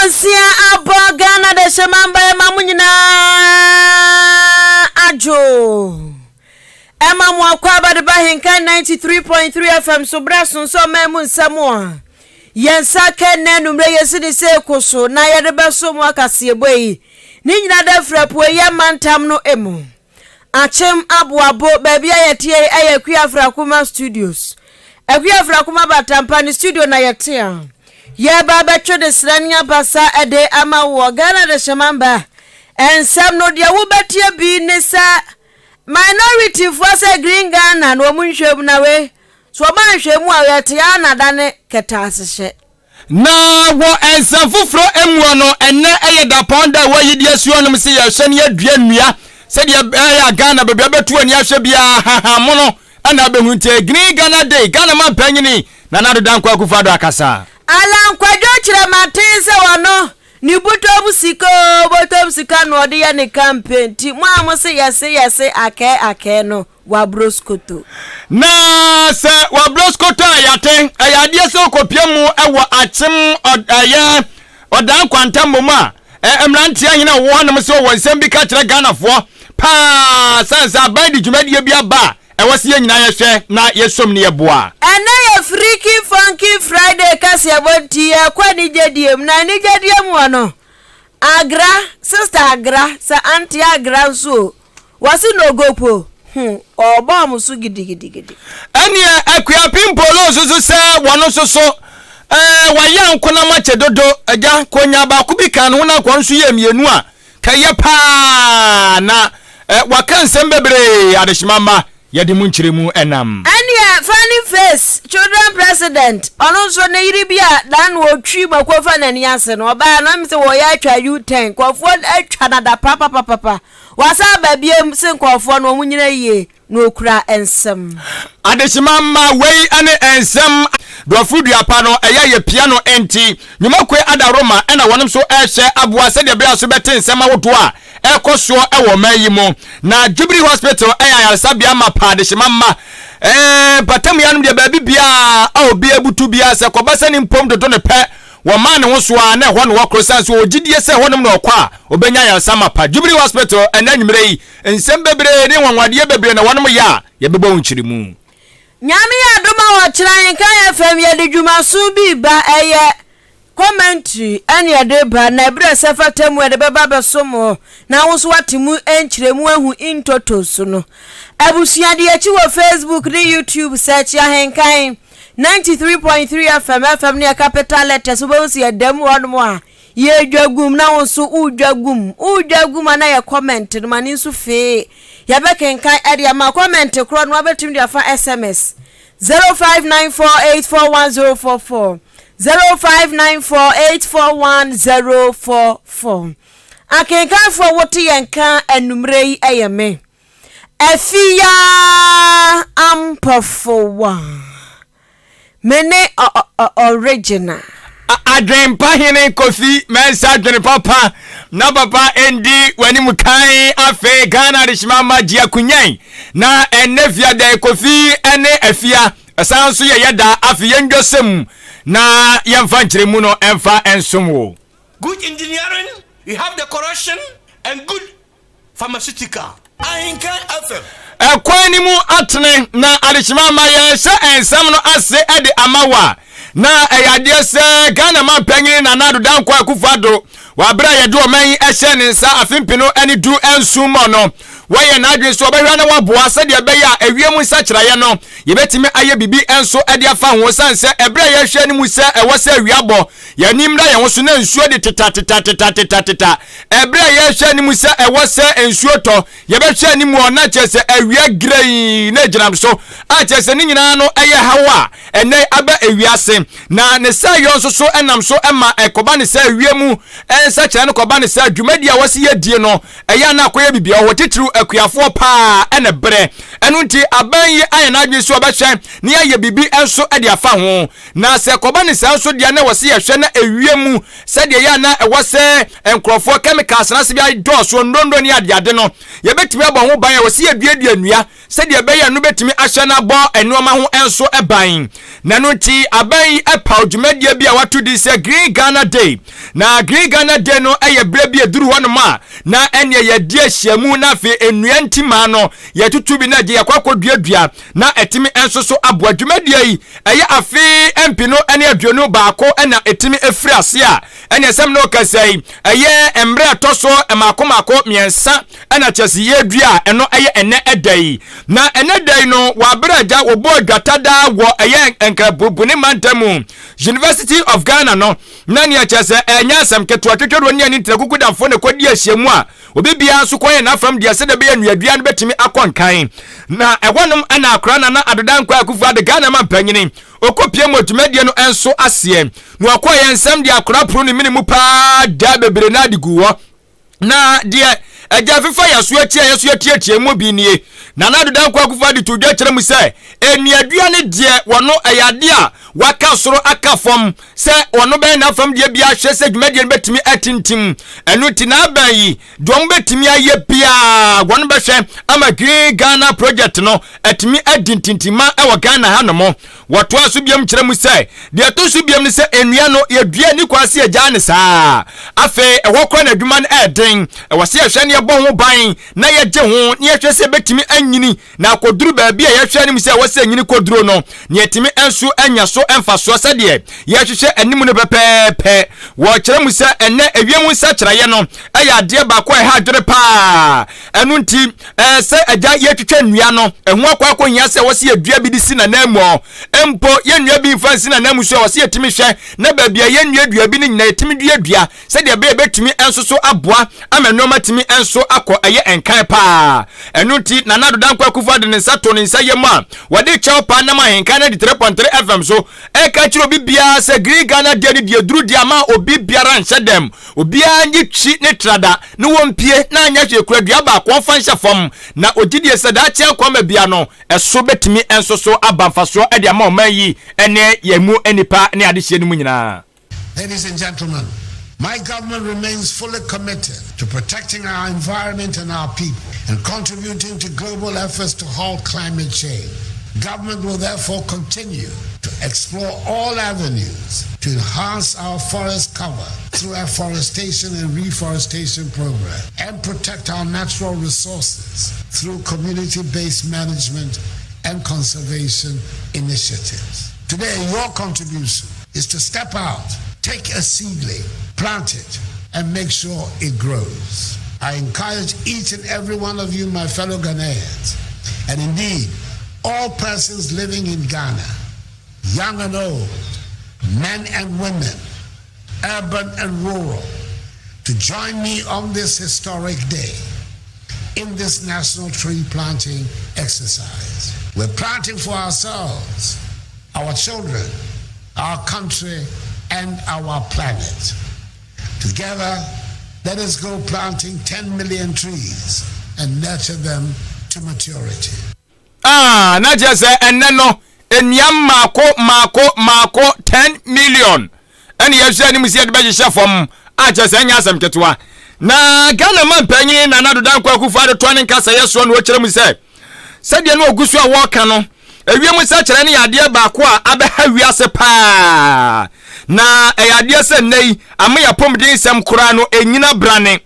Nonsia abɔ Ghana dɛhyɛmamba ɛma mo nyinaa adwo. Ɛma mo akɔ abadeba Henkan 93.3 FM so berɛ so nso ɔman mu nsɛm a yɛn nsa ka nnɛ anummerɛ yɛsi ne sɛ ɛkɔ so na yɛde bɛso mo akaseɛbɔ yi ne nyina da firi apueeɛ mantam no mu. Akyem Aboabo, baabi a yɛteɛ yi yɛ Akua Afrakoma Studios. Akua Afrakoma Batampa ne studio na yɛte a. Yɛreba abɛtwe de srɛ ne abasa de ama woɔ. Ghana Dehyɛman ba. Nsɛm no deɛ wobɛteɛ bi ne sɛ minority foɔ sɛ Green Ghana na wɔn nhwɛ mu na wei so wɔn anhwɛ mu a yɛte ara na adane kɛtɛasehyɛ. Na wɔ nsɛm foforɔ muɔ no, ɛnnɛ yɛ dapɔn da a ɛwɔ ayidie soɔ nom sɛ yɛhwɛ ne yɛdua nnua sɛdeɛ ɛbɛyɛ a Ghana baabi a bɛto ani ahwɛ biara hahammono na abɛhunu nti Green Ghana Day, Ghana manpanyini Nana Addo Dankwa Akufo Addo akasa. Alan Kwadwo Kyerematen sɛ ɔno ne botɔm sika oo botɔm sika na ɔde yɛ ne campaign nti mo a mose yɛse yɛse akɛɛ akɛɛ no Wabroskoto. Na sɛ wabroskoto a yɛate, ɛyɛ adeɛ sɛ ɔkɔpia mu wɔ akyem ɛyɛ ɔdan kwanta mmom a, mmeranteɛ ahene a wɔwɔ hɔnom sɛ wɔwɔ nsɛm bi ka kyerɛ Ghanafoɔ paa sane sɛ aban de dwumadie bi aba a ɛwɔ sɛ yɛn nyinaa yɛhwɛ na yɛsom ne yɛboa. Ɛnnɛ yɛ Freaky Funky Friday kaseɛbɔ nti yɛrekɔ anigyedie mu, na anigyedie mu hɔ no, Agra, sister Agra, sɛ auntie Agra nso o, Wɔse Nogopo ho ɔɔbɔ ɔmo so gidigidigidi. Ɛneɛ Akuapem Polo nso so sɛ wɔno nso so ɛɛ wayɛ ankonam akyɛ dodo agya kɔnya baako bi kaa ne ho na akɔ nso yɛ mmienu a kɛyɛ paa na ɛ waka nsɛm bebree adehyema mma yɛde mu nkyerɛmu ɛnam. Ɛneɛ Funny Face Children President ɔno nso ne yere bi a daa no ɔtwi mako fa n'ani ase no ɔbaa no ɛm sɛ wɔyɛ atwa U-turn nkurɔfoɔ atwa no ada papapapapa Wasan aba biom se nkurɔfoɔ no wɔn nyina yie na ɔkura nsɛm. Adehyema mma wei ne nsɛm. Dɔfo dua pa no ɛyɛ yɛ pia no nti Nnwuma kue adaworoma na wɔnom nso ɛrehyɛ aboa sɛdeɛ ɛbɛyɛ a so bɛte nsɛm ahodoɔ a ɛrekɔ soɔ wɔ ɔman yi mu. Na Jubilee Hospital ɛyɛ ayaresabea mapa adehyema mma ɛɛ mpatamu yi anom deɛ baabi biara a obi abutu biara sɛ kɔba sɛ ne mpom dodo no pɛ Wɔmaa ne ho so ara na ɛhɔ na ɔkɔ esiane sɛ ɔwɔ gyidie sɛ ɛhɔnom na ɔkɔ a ɔbɛnya ayaresa mapa. Jubilee Hospital, ɛnnɛ anwummerɛ yi, nsɛm bebree ne nwanwadeɛ bebree na wɔnom yɛ a yɛbɛbɔ wo nkyeremu. Nyame yɛ adom a ɔkyena Nkaeɛ FM yɛde dwumaso bi reba ɛyɛ commentary ɛne yɛde reba na ɛberɛ ɛsɛ fata mu yɛde bɛba abɛsom wo na wo nso woate mu nkyerɛmu ahu ntotoso no. Abusua di akyi wɔ Facebook ne YouTube search Ahenkan 93.3 FM, FM no yɛ capital letters, wobɛhu sɛ yɛda mu hɔnom a yɛdwa gum na wo nso wodwa gum, wodwa gum a na yɛ comment no ma ne nso fee yɛbɛkenkan ɛde ama comment korɔ no wabɛtumi de afa SMS 0594841044 0594841044 Akenkanfoɔ wote yɛn ka anummerɛ yi ɛyɛ me Afia Ampofowaa. Me ne original. Adwenpa hene Kofi Mensah adwene papa na papa ndi w'anim kan afei Ghana adehyema ma gye akunyan na ɛnnɛ fiada Kofi ne Afia ɛsan nso yɛ yɛda afei yɛndwa sɛm na yɛmfa nkyerɛmu no ɛmfa nsom wo. Good engineering, you have decoration and good Pharmaceutical, Ahenkan FM. Ɛkwan no mu atene na adekyema ama yɛrehyɛ nsɛm no ase de ama wo a, na ɛyɛ adeɛ sɛ Ghana manpanyin Nana Addo Dankwa Akufo Addo wɔ abere a yɛde ɔman yi hyɛɛ ne nsa afe mpenu ne du nson mu no, wayɛ n'adwene sɛ ɔbɛhwɛ na waboa sɛdeɛ ɛbɛyɛ a ewiem nsakyeraeɛ no yɛbɛtumi ayɛ biribi nso de afa ho ɛsiane sɛ ɛberɛ a yɛhwɛ no mu sɛ ɛwɔ sɛ awia bɔ yɛn ani mmra yɛn ho so na nsuo de teta teta teta teta teta Ɛberɛ a yɛrehwɛ anim sɛ ɛwɔ sɛ nsuo tɔ, yɛbɛhwɛ anim hɔ na kyerɛ sɛ awia gireii na ɛgyinam so, a kyerɛ sɛ ne nyinaa no yɛ haw a ɛnnɛ aba ewiase. Na ne sɛeyɔ nso so nam so ma ɛkɔba ne sɛ wiem nsakyeraɛ no kɔba ne sɛ dwumadie a wɔse yɛdie no ɛyɛ a na akɔyɛ biribi a ɔwɔ titiriw akuafoɔ paa na ɛbrɛ. Ɛno nti aban yi ayɛ n'adwene sɛ ɔbɛhwɛ na yɛayɛ biribi nso de afa ho. Na sɛ ɛkɔba no saa nso deɛ na ɛwɔ sɛ yɛhwɛ na ewiem mu sɛdeɛ ɛyɛ a na ɛwɔ sɛ nkurɔfoɔ chemicals no ase bi adɔɔso, nnuro ne adeade no, yɛbɛtumi abɔ ho ban a ɛwɔ sɛ yɛduadua nnua sɛdeɛ ɛbɛyɛ a ɛno bɛtumi ahyɛ no abɔ nneɛma ho nso ban. Na ɛno nti aban yi paw dwumadie bi a wato din sɛ Green Ghana Day. Na Green Ghana Day no yɛ berɛ bi a ɛduru hɔnom a na ɛneɛ yɛdi ahyiamu na afei nnua ntimaa no yɛtutu bi na agye yɛkɔ akɔduadua na ɛtumi nso so aboa. Dwumadie yi ɛyɛ afe mpenu ne 21 na ɛtumi firi ase a ɛneɛ sɛm no kasa yi ɛyɛ mmerɛ ɛtɔ so mmaako mmaako mmiɛnsa ɛna kyerɛ sɛ yɛredua a ɛno ɛyɛ ɛnɛ ɛda yi. Na ɛnɛ da yi no wɔ abere agya wɔbɔɔ dwata daa wɔ ɛyɛ Nkrabubuni mantam mu University of Ghana no na nea kyerɛ sɛ ɛnyɛ asɛm ketewa twetweroɔ ne ani ntina kukudamfoɔ na ɛkɔdi ahyiamu a obi biara nso kɔyɛ n'afam deɛ sɛdeɛ ɛbɛyɛ nnuadua no bɛtumi akɔ nkan. Na ɛhɔnom ɛna akora Nana Addo Dankwa Akufo-Addo Ghana mampanyini ɔkɔpie mu dwumadie no nso aseɛ na ɔkɔyɛ nsɛm de akora pono ne mene mu paa daa bebree na ade gu hɔ. Na deɛ agya fefa yɛ so akyi a yɛso yɛtiatia mu bi nie. Nana Addo Dankwa Akufo-Addo to dwa kyerɛ mu sɛ nnuadua ne deɛ wɔno ɛyɛ adeɛ a waka soro aka fam sɛ wɔno bɛyɛ n'afam deɛ biara hwɛ sɛ dwumadie no bɛtumi atintim. Ɛno nti n'aban yi deɛ wɔn bɛtumi ayɛ biara wɔn bɛhwɛ ama Green Ghana Project no atumi adi ntintimma wɔ Ghana hanom. Wɔtoa so biom kyerɛ mu sɛ, deɛ ɛto so biom ne sɛ nnua no yɛdua nni kwan sɛ yɛgyaa no saa. Afei ɛhɔ koraa na adwuma no yɛ den. Ɛwɔ sɛ yɛhwɛ na yɛbɔ ho ban na yɛgye ho na yɛhwɛ sɛ ɛbɛtumi anyini na akɔduru baabi a yɛhwɛ anim sɛ ɛwɔ sɛ ɛnyini kɔduro no na yɛatumi nso anya so mfasoɔ sɛdeɛ yɛhwehwɛ anim no pɛpɛɛpɛ. Wɔkyerɛ mu sɛ ɛnnɛ ewiem nsakyeraeɛ no yɛ adeɛ baako a ɛha adwene paa. Ɛno nti, ɛɛ sɛ agya yɛtwitwa nnua no, ɛho akɔ akɔhia sɛ ɛwɔ sɛ yɛdua bi de si n'ananmu. Mpo yɛnnua bi mfa nsi n'ananmu so a, ɛwɔ sɛ yɛtumi hwɛ na baabi a yɛnnua dua bi no nyinaa yɛtumi dua dua sɛdeɛ ɛbɛyɛ ɛbɛtumi nso so aboa ama nneɛma atumi nso akɔ ɛyɛ nkan paa. Ɛno nti, Nana Addo Dankwa Akufo-Addo de ne nsa too ne nsa yam a wɔde kyɛw paa nam Ahenkan 93.3 FM so ɛreka kyerɛ obi biara sɛ Green Ghana Day no deɛ duru deɛ ama obi biara nhyɛ dɛm. Obiara nye twi ne trada ne wɔmpie na anyɛ hwee kura dua baako ɔmfa nhyɛ fam na ɔgye die sɛ daakye ankwamma bia no ɛso bɛtumi nso so aba mfasoɔ de ama ɔman yi ne yɛn mu nnipa ne adehyeɛ no mu nyinaa. Ladies and gentlemen, my government remains fully committed to protecting our environment and our people and contributing to global efforts to halt climate change. Government will therefore continue to explore all avenues to enhance our forest cover through afforestation and reforestation program and protect our natural resources through community-based management and conservation initiatives. Today, your contribution is to step out, take a seedling, plant it, and make sure it grows. I encourage each and every one of you, my fellow Ghanaians, and indeed all persons living in Ghana, young and old, men and women, urban and rural, to join me on this historic day in this national tree planting exercise. We're planting for ourselves, our children, our country, and our planet. Together, let us go planting 10 million trees and nurture them to maturity. Ah, na kyerɛ sɛ ɛnnɛ no, nnua mmaako mmaako mmaako 10 million ɛne yɛhwɛ anim sɛ yɛde bɛhyehyɛ fam a kyerɛ sɛ ɛnyɛ asɛm ketewa. Na Ghana mampanyin Nana Addo Dankwa Akufo-Addo toa ne nkasɛeɛ soɔ na ɔkyerɛ mu sɛ sɛdeɛ na ɔgu so a wɔreka no, ewiem nsakyeraɛ no yɛ adeɛ baako a abɛha wiase paa na ɛyɛ adeɛ sɛ nnɛ yi ama yɛn apɔmuden nsɛm koraa no ɛnyina brane.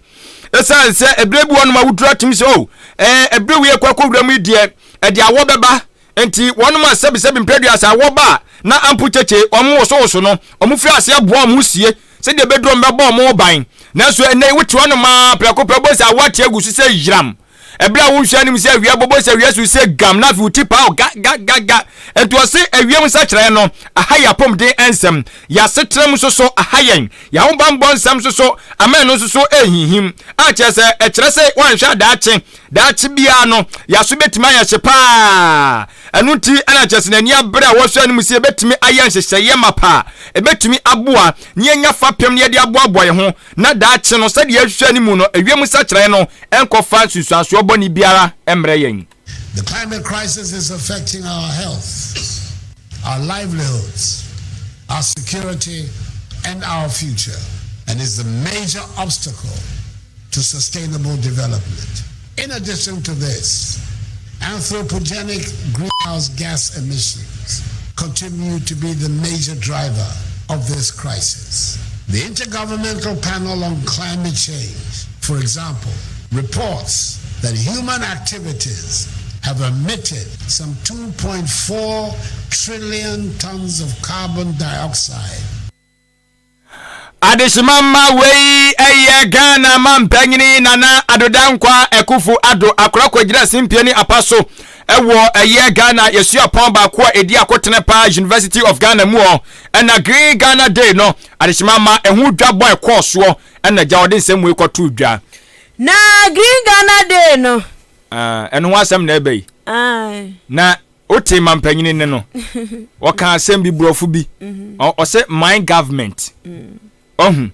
Ɛsiane sɛ ɛberɛ bi wɔnom a woduru atum sɛ o ɛɛ ɛberɛ wei ɛkɔ akɔwura mu yi deɛ ɛde awɔ bɛba nti wɔnom a sɛbisɛbi mprɛduasa awɔ ba a na ampo kyekye wɔn wosowoso no wɔn firi aseɛ boa wɔn ho sie sɛdeɛ ɛbɛduru wɔn bɛbɔ wɔn ho ban. Nanso ɛnnɛ yi wote hɔnom ara prɛko pɛ wobɛhu sɛ awɔ ate agu so sɛ yiram. Ɛberɛ a wonhwɛ anim sɛ awia bɔbɔ sɛ awia so sɛ gam na afei wo ti paw ga ga ga ga. Nti ɔse awia mu nsakyeraɛ no aha yɛ apɔmuden nsɛm, yɛ asetena mu nso so aha yɛn, yɛ ahobanbɔ nsɛm nso so ama ɛno nso so ɛrehinhim a kyerɛ sɛ ɛkyerɛ sɛ woanhwɛ a daakye daakye biara no yɛaso bɛtumi ayɛ hye paa. Ɛno nti na kyerɛ sɛ n'ani abere a wɔhwɛ anim sɛ yɛbɛtumi ayɛ nhyehyɛeɛ mapa a ɛbɛtumi aboa na yɛanya fapem na yɛde aboaboa yɛn ho na daakye no sɛdeɛ yɛhwehwɛ anim no ewiem nsakyeraeɛ no nkɔfa nsunsuansoɔ bɔne biara mmrɛ yɛn. The climate crisis is affecting our health, our livelihoods, our security, and our future, and is the major obstacle to sustainable development. In addition to this, anthropogenic greenhouse gas emissions continue to be the major driver of this crisis. The Intergovernmental Panel on Climate Change, for example, reports that human activities have emitted some 2.4 trillion tons of carbon dioxide. Adehyema mma wei yɛ Ghana mampanyini Nana Addo Dankwa Akuffo Addo akora kɔgyina simpie ne apa so wɔ ɛyɛ Ghana yɛsuapɔn baako a ɛdi akotene paa University of Ghana mu hɔ ɛna Green Ghana Day no adehyema mma ɛho dwa bɔ ɛkɔɔ soɔ ɛna gya ɔde nsɛm wei kɔtoo dwa. Na Green Ghana Day no. Ah, ɛno ho asɛm na ɛbɛ yi. Na wote mampanyini ne no ɔka asɛm bi borɔfo bi mhm. ɔsɛ my government mm. ɔhu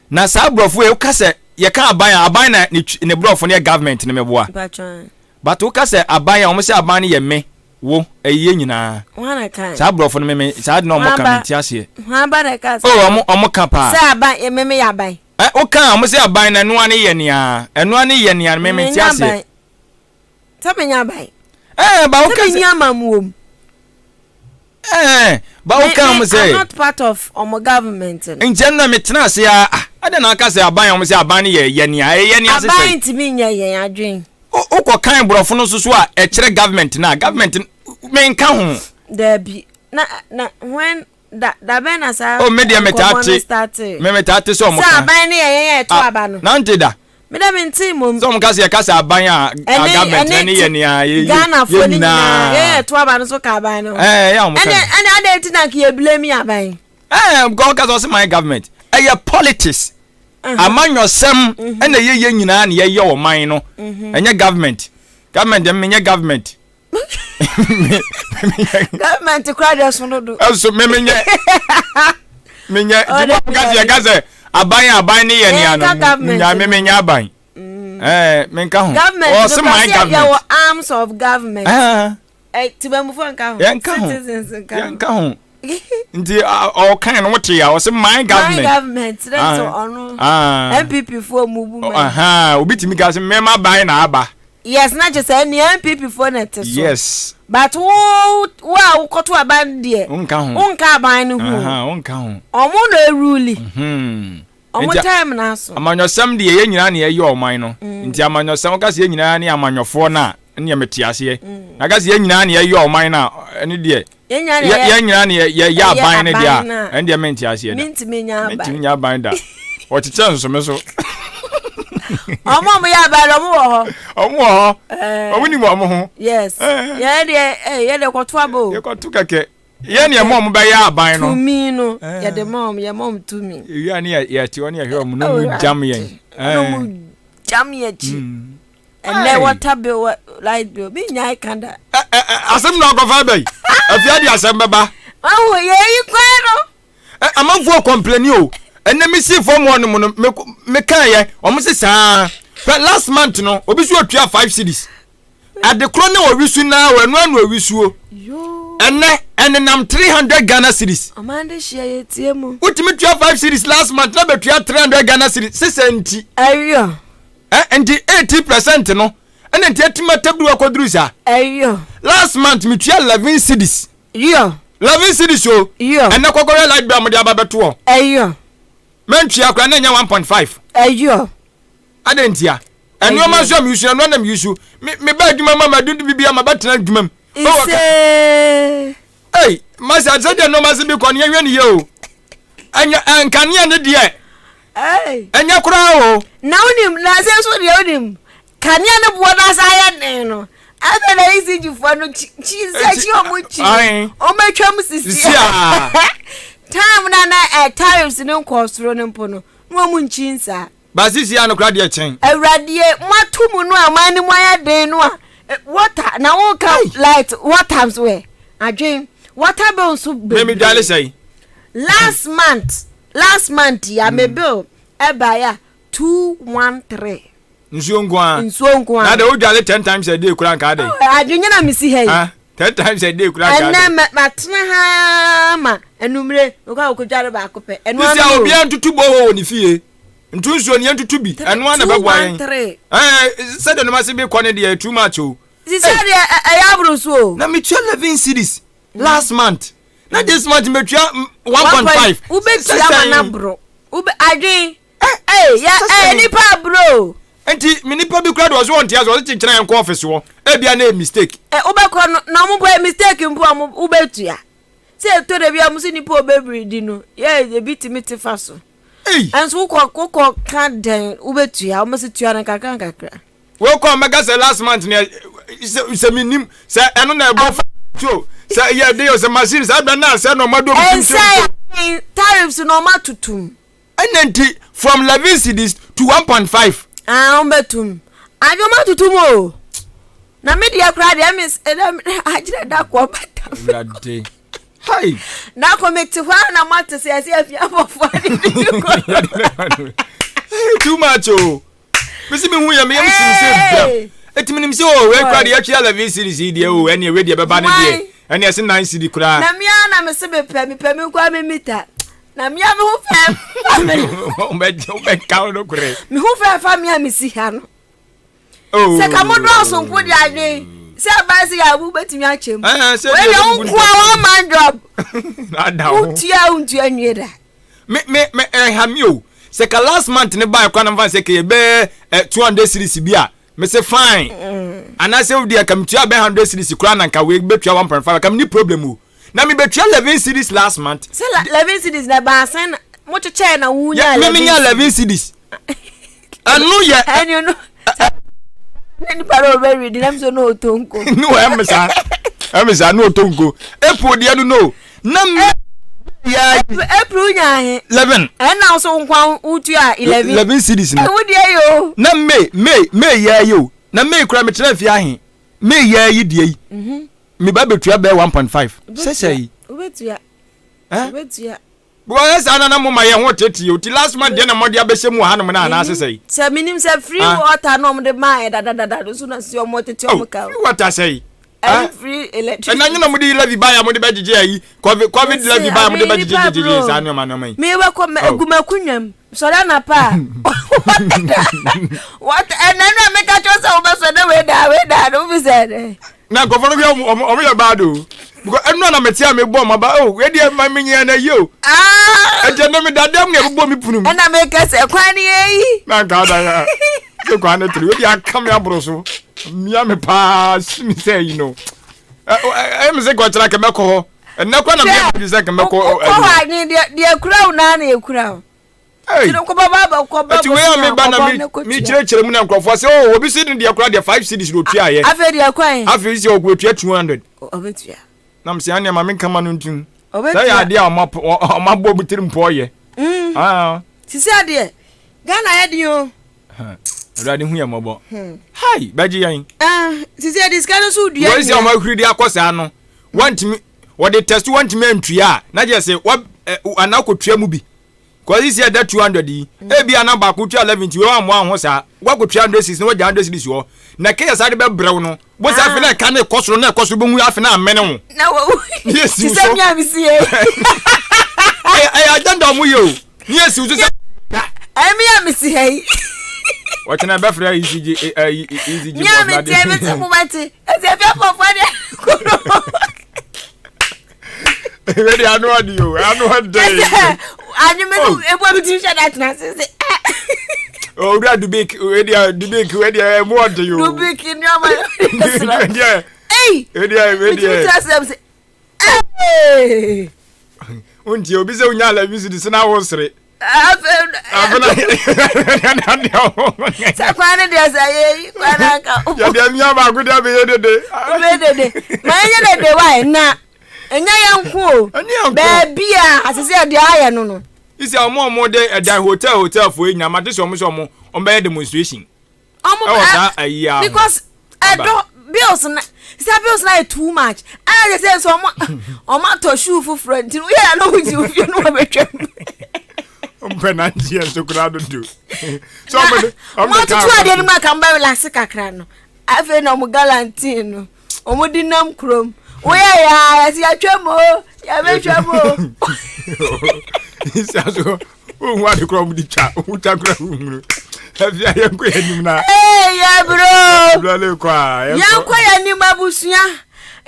na saa borɔfo yi woka sɛ yɛka aban a aban na ne borɔfo no yɛ government no meboa but woka sɛ aban a wɔn sɛ aban no yɛ me wo ɛyɛ nyinaa saa borɔfo no meme saa de na wɔn ka me nti aseɛ oh wɔn ka paa sɛ aban yɛ meme yɛ aban ɛ woka a wɔn sɛ aban na ɛnoa ne yɛ nea ɛnoa ne yɛ nea meme nti aseɛ Sɛ menya aban. Ɛɛ ba wo kasa. Sɛ menya amamuo mu. Ɛɛ ba wo kan mo sɛ. I'm not part of ɔmo government no. Nti ɛno na me tena ase a ah adɛn na aka sɛ aban a wɔn sɛ aban no yɛ yɛ nea ɛyɛ nea sesɛ. Aban ntumi nyɛ yɛn adwen. Wokɔ kan borɔfo no nso so a ɛkyerɛ government no a government menka ho. Daabi na na when Da da bɛn na saa Oh, me deɛ metaa nkɔmmɔ no te. startee? Me metaa te sɛ ɔmo Sɛ ka. aban no yɛ yɛn a ɛto Ah, aba no. nante da. Me dɛ mentee mmom. Sɛ ɔmo ka sɛ yɛka sɛ aban a, a Ɛne government ɛne ɛne te yɛ nea yɛ yɛ Ghanafoɔ yɛ no nyinaa yɛn nyinaa. a ɛto aba no so ka aban no ho. Ɛɛ, ɛyɛ a ɔmo ka Ɛne no. ɛne adɛn nti na nka yɛ blame aban? Ɛɛ, because ɔka sɛ ɔse my government. Ɛyɛ politics. Amanyɔsɛm ɛna ɛyɛ yɛn nyinaa na yɛyɛ ɔman no. Ɛnyɛ government. Government deɛ menyɛ government. government kura deɛ so dodo. ɛnso me menyɛ menyɛ nti mo ka sɛ yɛka sɛ aban aban ne yɛ nea no nya me menyɛ aban mm. ɛɛ menka ho ɔsɛ my government yɛwɔ arms of government ɛ tibamufo nka ho yɛnka ho citizens nka ho yɛnka ho nti ɔkan no wote a ɔsɛ my government my government ne so ɔno npp foɔ mu bu ma obi tumi ka sɛ mɛma ban na aba. Yes na kyerɛ sɛ nea NPP foɔ na ɛte so. Yes. But wo wo a wokɔto aban deɛ. Wonka ho. Wonka aban no ho. Aha wonka ho. Ɔmo na eruli. Mhm. Ɔmo time na aso. Amanyɔsɛm deɛ yɛn nyinaa na yɛyɛ ɔman no. Mm. Nti amanyɔsɛm woka sɛ yɛn nyinaa ne amanyɔfoɔ no a ɛneɛ mete aseɛ. Mm. Na ka sɛ yɛn nyinaa na yɛyɛ ɔman no a ɛne deɛ yɛn nyinaa ne yɛyɛ aban no deɛ a ɛne deɛ mente aseɛ da mentumi nya aban da wɔkyekyɛ nsome so ɔmo ɔmo yɛ aban no ɔmo wɔ hɔ ɔmo wɔ hɔ ɔmo nim ɔmo ho yes yɛn deɛ yɛ deɛ kɔto aba o yɛkɔto kɛkɛ yɛn deɛ mo ɔmo bɛyɛ aban no tumi no yɛde ma ɔmo yɛ ma ɔmo tumi ewia ne yɛte hɔ ne yɛhwɛ ɔmo na ɔmo gyam yɛn na ɔmo gyam yɛn akyi ɛnɛ water bill light bill mi nya ɛka da. ɛ ɛ asɛm na ɔkɔfa bɛyi afia de asɛm bɛba. ɔwɔ yɛ yi kwan no. ɛ amanfoɔ kɔmpleni o ɛnɛ mi si fam hɔ nom no me me kan yɛ wɔn si saa fɛ last month no obi so otua five cedis adekoro ne owi su naa wɔ ɛno ano owi suo ɛnɛ ɛnenam 300 Ghana cedis. Ɔman de hyia yɛ tie mu. Wotumi tua 5 cedis last month na bɛtua 300 Ghana cedis sesɛ nti. Ɛyɔ. Ɛ nti 80 percent no ɛna nti atumi atabiri akɔduru saa. Ɛyɔ. Last month metua 11 cedis. Yɔ. 11 cedis o. Yɔ. Ɛnɛ kɔkɔrɛ light bill a mode aba bɛto hɔ. Ɛyɔ. Mantua koraa na ɛnyɛ 1.5. Ɛyɔ. Adɛn ntia? Nneɛma nso a meyusu ɛno na meyusu. Me meba adwuma mu a madu biribi a mabɛtena adwuma mu. Ise. Ei, masa sɛdeɛ nneɛma se bi kɔ no yɛhwɛ ne yie o. Ɛnyɛ nkanea ne deɛ. Ɛnyɛ koraa o. Na wonim na sɛ nso deɛ wonim kanea ne boɔ no asa ayɛ den no afei na ECG foɔ no kyi sɛ kyi ɔmo kyi ɔmo atwam sisi a time na na ɛ tariffs no nkɔɔ soro no mpo no na ɔmo nkyi nsaa. Ba sisi a no koraa deɛ kyɛn. Awuradeɛ moato mu no a mo anim ayɛ den no a. Water na wo ka light water nso ɛ adwen water bill nso bebree. Mɛmi dwale sɛn. Last month last month ya me bill ɛba ya 213. Nsuo nko ara. Nsuo nko ara. Na de wo dwale 10 times a day kura nka adɛn. Adwen nyɛ na me si ha yi. 10 times a day kura nka adɛn. Ɛnɛ matena ha ma anumere mekɔ akɔ dwale baako pɛ. Ɛno ano. Sisi a obiara ntutu bɔ wɔ ne fie. Ntu nsuo no yɛntutu bi ɛno ara na ɛbɛboa yɛn. 213. Ɛɛ sɛdeɛ nneɛma se bi kɔ no deɛ too much o. Sisi deɛ ɛyɛ aboro so o. Na metua 11 cedis last month na this month metua 1.5. Wobɛtua ma no aboro. Wobɛ adwen. Ee yɛ ɛɛ nipa aburo o. Nti me nipa bi kura de ɔso ɔnte ase ɔse kyenkyena yɛn kɔ office hɔ ebia na ɛyɛ mistake. Ɛ wobɛkɔ no na ɔmo bɔ mistake mpo ɔmo wobɛtua. Sɛ ɛtɔ da bi a ɔmo se nipa ɔbɛbiri di no yɛ ebi tumi te fa so. Ɛnso wokɔ wokɔ ka dɛn wobɛtua wɔn sɛ tua no nkakra nkakra. Wokɔ mɛka sɛ last month ne sɛ sɛ menim sɛ ɛno na ɛbɔ fa so sɛ yɛ de yɛ sɛ machine saa bɛ na asɛ na ɔma do Ɛnsɛ tariffs na ɔma tutum. Ɛna nti from 11 cedis to 1.5. Ah wɔn bɛtum adwo ɔma tutum o na me deɛ koraa deɛ me agyerɛ da kɔ ɔbɛta. Awurade. Hai! Na kɔ me te hɔ a na moate sɛ yɛsɛ afie abɔfoɔ de bi kɔ. Too much o. Oh. Mesi me hu yɛ me yam sim sɛ bram. Eti menim sɛ o wei kora deɛ atwea 11 series yi deɛ o ɛneɛ wei deɛ bɛba ne deɛ ɛneɛ ɛse 9 series koraa. Na mea na me se mepɛ mepɛ me nkoa me mita. Na mea me ho fɛ fa me. Wobɛka wo no korɛ. Me ho fɛ fa me a mesi ha no. Oh. Sɛ ka mo dɔɔso nko de adwen sɛ ɛbaa sɛ yɛ abu bɛtumi akyɛ mu. Wei deɛ wo nkoa one man job. Wotua wontua nwie da. Me me me ɛha mi o. Sɛ ka last month ne baa kwan mfa sɛ kɛyɛ bɛɛ eh, 200 series bi a me se fine. Mm. Anaasɛ wo deɛ ka metua bɛɛ 100 series koraa na nka wei bɛtua 1.5 ka me ni problem o. Na me bɛtua 11 series last month. Sɛ 11 series na ɛbaa sɛn na mo kyekyɛɛ na wo nya 11. Me me nya 11 series. ɛno yɛ ɛne no ne nipa na ɔbɛ redi nam so na ɔtɔ nko ne wɔ ɛmɛ saa ɛmɛ saa na ɔtɔ nko april deɛ no no na mi yɛ april nya ahe 11 ɛna nso nkwa wotua 11 11 series no ɛwo deɛ yɛ o na may may may yɛ yi o na may kura mi tena fie ahe may yɛ yi deɛ yi mhm. mi ba betua bɛɛ 1.5 sɛsɛ yi wobɛtua wobɛtua Because ɛyɛ saa na na mo ma yɛn ho tete o ti last month deɛ na mo de abɛhyɛ mu wɔ hanom na anaasɛ sɛyi. Sɛ menim sɛ free ah. water na wɔn de maa yɛ dadadada no so na si wɔn tete wɔn oh, ka o. Free water sɛyi. Ɛne free electricity. Ɛna nyina mo de levy ba ya mo de bɛgyegye ayi covid covid levy ba ya mo de bɛgyegye gyegye saa nneɛma nneɛma yi. Mi bɛ kɔ mɛ egu mɛ kunya mu sɔrɔ anapa a wɔtɛ ɛnɛ no a meka kyerɛ sɛ wobɛsɔ dɛ wei daa wei daa no wofi sɛ dɛ. Na nkurɔfoɔ no yɛ ɔmo ɔmo yɛ bad o because ɛnu na mete a mebɔ ɔmo aba o wei deɛ ma menyɛ na yie o ɛnti ɛnɛ me dada mu na ɛbobɔ me punu mu. Ɛna meka sɛ kwan no yɛ yi. Na nka ada yɛ sɛ kwan no tere wei deɛ aka me aboro so mia me paa si me sɛ yi no ɛyɛ me sɛ kɔkyerɛ kɛmɛkɔ hɔ ɛnɛ kɔ na meyɛ me sɛ kɛmɛkɔ. Kɔ hɔ adwene deɛ deɛ kura wo naa na ekura wo. Ɛti wei a meba na mekyerɛkyerɛ mu na nkurɔfoɔ sɛ oh obi si ne deɛ koraa deɛ 5 cedis na otua yɛ. Afei deɛ kwan. Afei sɛ ɔkɔ 200. Ɔbɛtua. Na mesɛ ɛnneɛ ma menka ma no ntum. Sɛ yɛ adeɛ a ɔmabɔ mu tiri mpɔ yɛ. Mm. Sisi adeɛ Ghana yɛ den o. Awurade hu yɛ mmɔbɔ. Hmm. Hai bɛgye yɛn. Ah, sisi adi sika no so dua. Wɔn si a wɔn ahuri de akɔ saa no wɔntumi wɔde test wɔntumi antua a na kyerɛ sɛ wɔ anaa kɔtua mu bi. Kɔsi sɛ ɛda 200 yi, ebia na baako tua 11 nti wei wammoa ho saa. Woakɔtua 100 cedis na woagya 100 cedis hɔ. Na ɛka yɛ saa de bɛbrɛ wo no, bo sɛ afei na ɛka no rekɔ soro na ɛkɔ soro bɛhu afei na amene wo. Na wawu. Ne yɛsi wo so. Te sɛ me a mesi yɛ. Ɛyɛ agenda ɔmo yɛ o. Ne yɛsi wo so sɛ. Ɛyɛ me a mesi ha yi. Wɔkyena bɛfrɛ ECG ECG. Me a metie me te mo bɛte. Ɛsɛ efi afɔfɔ deɛ kuro. Wei ano ɔde o, ano ɔde. Ɛsɛ anwumɛ no oh. ebu ebi ti hyɛ da tena ase sɛ. Owura Dubik, wei deɛ Dubik, wei deɛ ɛmu ɔde o. Dubik nneɛma yɛ. Deɛ. Ei. Wei deɛ wei deɛ. Bitumi tena ase sɛ. Ee. Wontie obi sɛ wonya alabi si de sena wo sere. Sɛ kwan no deɛ sɛ yɛ kwan no anka. Yɛde amia baako de abɛyɛ dede. Wobɛyɛ dede. Ma yɛnyɛ dede wae na ɛnyɛ yɛn nko o. Baabi a asese yɛde ayɛ no no. Isi a ɔmo ɔmo de ɛdan hotel hotel fo yi nyinaa mate sɛ ɔmo sɛ ɔmo ɔmo bɛyɛ demonstration. Ɔmo ɛwɔ saa ayi a. Because ɛdɔ. Bills na sɛ bills na yɛ too much. Ɛna kyɛ sɛ nso ɔmo ɔmo atɔ shoe foforɔ nti no yɛ na ɔmo ti ofie no wɔbɛtwam. Ɔmo pɛ nanteɛ nso koraa dodo. Sɛ ɔmo de ɔmo de kaa. Ɔmo atoto adeɛ no mu aka mo bɛ relax kakra no. Afei na ɔmo galantine no ɔmo de nam kurom. Woyɛ yaa yɛsi yɛtwam o yɛbɛtwam o. Nsia so wohu ade korɔ ɔmo de twa ɔmo twa korɔ wohunu. Afei a yɛnkɔ yɛn anim na. Ee yɛ bro. Bro le kɔ a yɛnkɔ. Yɛnkɔ yɛn anim abusua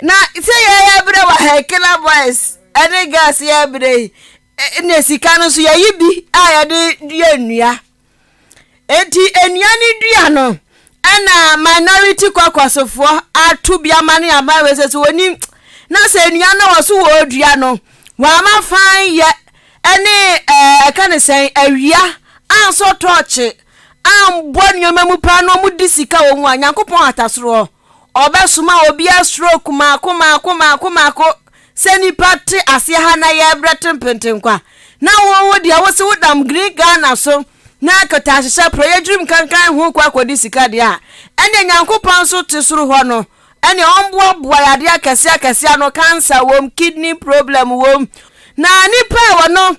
na sɛ yɛyɛ brɛ wɔ Hekela boys ɛne girls yɛ brɛ yi na sika no nso yɛyi bi a yɛde yɛ nnua. Enti nnua no dua no ɛna minority caucus foɔ ato bi ama ne ama wei sɛ sɛ wɔnim na sɛ nnua no wɔ so wɔredua no wɔama fan yɛ ɛne ɛka ne sɛn awia ansɔ tɔɔkye ambɔ nneɛma mu paa na wɔn di sika wɔ mu a Nyankopɔn atasoroɔ Ɔbɛsoma obia stroke maako maako maako maako sɛ nipa te aseɛ ha na yɛbrɛ tempentenkwa na wo wo deɛ wose wodam green Ghana so na kɛtɛahyehyɛ prɔyɛ dwirim kankan ho kɔ akɔdi sika deɛ a ɛneɛ Nyankopɔn nso te soro hɔ no ɛneɛ ɔmboaboa yadeɛ akɛseɛ akɛseɛ ano cancer wom kidney problem wom na nipa a wɔno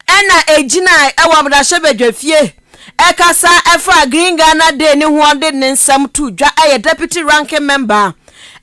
na ɛgyinae wɔ mmarahyɛbadwafie ɛkasa ɛfaa Green Ghana Day ne ho ɔde ne nsɛm to dwa ɛyɛ Deputy Ranking Member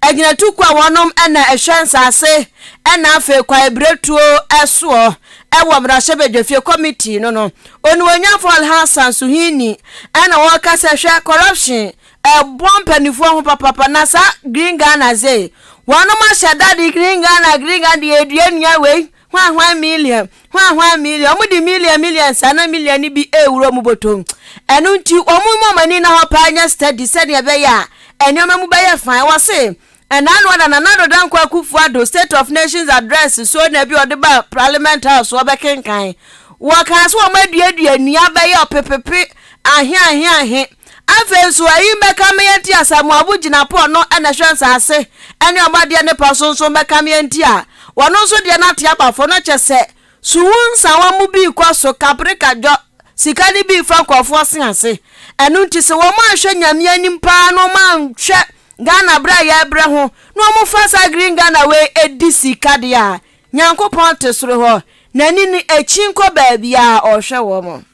agyinatukuo a wɔnom na ɛhwɛ nsaase ɛna afei kwaebiretuo ɛsoɔ ɛwɔ mmarahyɛbadwafie committee no no Onimuonyamfoɔ Alhassan Suhini ɛna wɔka sɛ hwɛ corruption ɛbɔ mpanifoɔ ho papapa na saa Green Ghana sei wɔnom ahyɛ da de Green Ghana Green Ghana de yɛdua nnua wei Hwan hwan million, hwan hwan million, wɔn de million million saa na million no bi rewura wɔn bɔtɔ mu. Ɛno nti wɔn mma wɔn ani nna hɔ paa nyɛ steady sɛdeɛ ɛbɛyɛ a nneɛma mu bɛyɛ fine. Wɔse ɛna ano ada Nana Addo Dankwa Akufo-Addo State of Nations Address so na bi a ɔde ba Parliament House wɔbɛkenkan. Wɔkaa sɛ wɔn aduadua nnua bɛyɛ ɔpepepe ahe ahe ahe. Afei nso ayi mmɛka me yɛn ti Asamoah Abu Jinapor no na ɛhwɛ nsaase ne ɔbɔadeɛ ne pa so nso mmɛka me yɛn ti a wɔno nso deɛ no ate aba fam no kyɛ sɛ suhu nsawa mu bi rekɔ so kapre kadwɔ sika no bi refa nkurɔfoɔ se ase ɛno nti sɛ wɔn anhwɛ Nyame anim paa na wɔn anhwɛ Ghana berɛ a yɛrebrɛ ho na wɔn fa saa green Ghana wei di sika deɛ a Nyankopɔn te soro hɔ n'ani no akyi nkɔ baabiara ɔrehwɛ wɔn.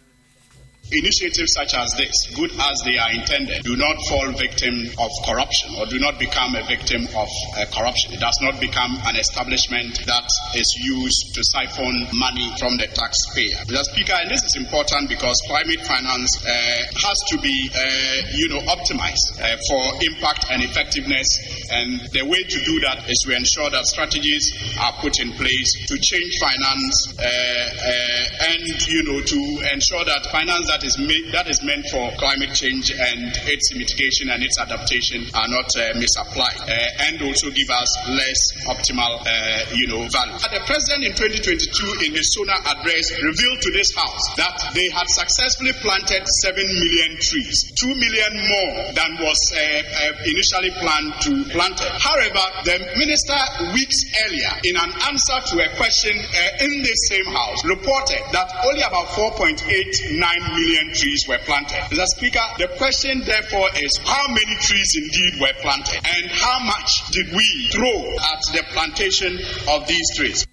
Initiatives such as this, good as they are intended, do not fall victim of corruption or do not become a victim of uh, corruption. It does not become an establishment that is used to siphon money from the taxpayer. Mr. Speaker, and this is important because climate finance uh, has to be, uh, you know, optimized uh, for impact and effectiveness. And the way to do that is to ensure that strategies are put in place to change finance uh, uh, and, you know, to ensure that finance that is made, that is meant for climate change and its mitigation and its adaptation are not uh, misapplied, uh, and also give us less optimal, uh, you know, value. The president in 2022, in his SONA address, revealed to this house that they had successfully planted 7 million trees, 2 million more than was uh, uh, initially planned to plant. However, the minister weeks earlier, in an answer to a question uh, in this same house, reported that only about 4.89 million trees were planted. Mr. Speaker, the question therefore is how many trees indeed were planted and how much did we throw at the plantation of these trees?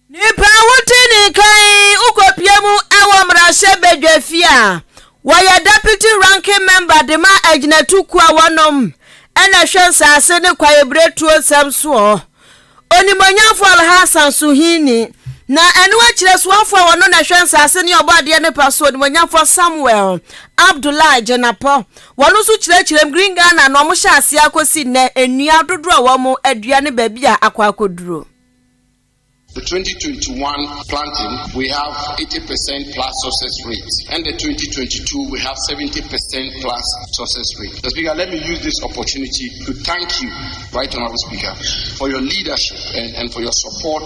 Nipa a wote ne nka yi wokɔpie mu wɔ mmarahyɛbadwafie a wɔyɛ Deputy Ranking Member de ma agyinatukuo a wɔnom na ɛhwɛ nsaase ne kwaebiretuo nsɛm soɔ, Onimuonyamfoɔ Alhassan Suhini, na ɛno akyire soafoɔ a wɔno na ɛhwɛ nsaase ne ɔbɔadeɛ ne pa so, Onimuonyamfoɔ Samuel Abdullahi Jinapor, wɔno nso kyerɛkyerɛm Green Ghana na wɔhyɛ aseɛ akɔsi nnɛ nnua dodoɔ a wɔn adua ne baabi a akɔ akɔduro. The 2021 planting, we have 80% plus success rate. And the 2022, we have 70% plus success rate. Mr. Speaker, let me use this opportunity to thank you, Right Honorable Speaker, for your leadership and, and for your support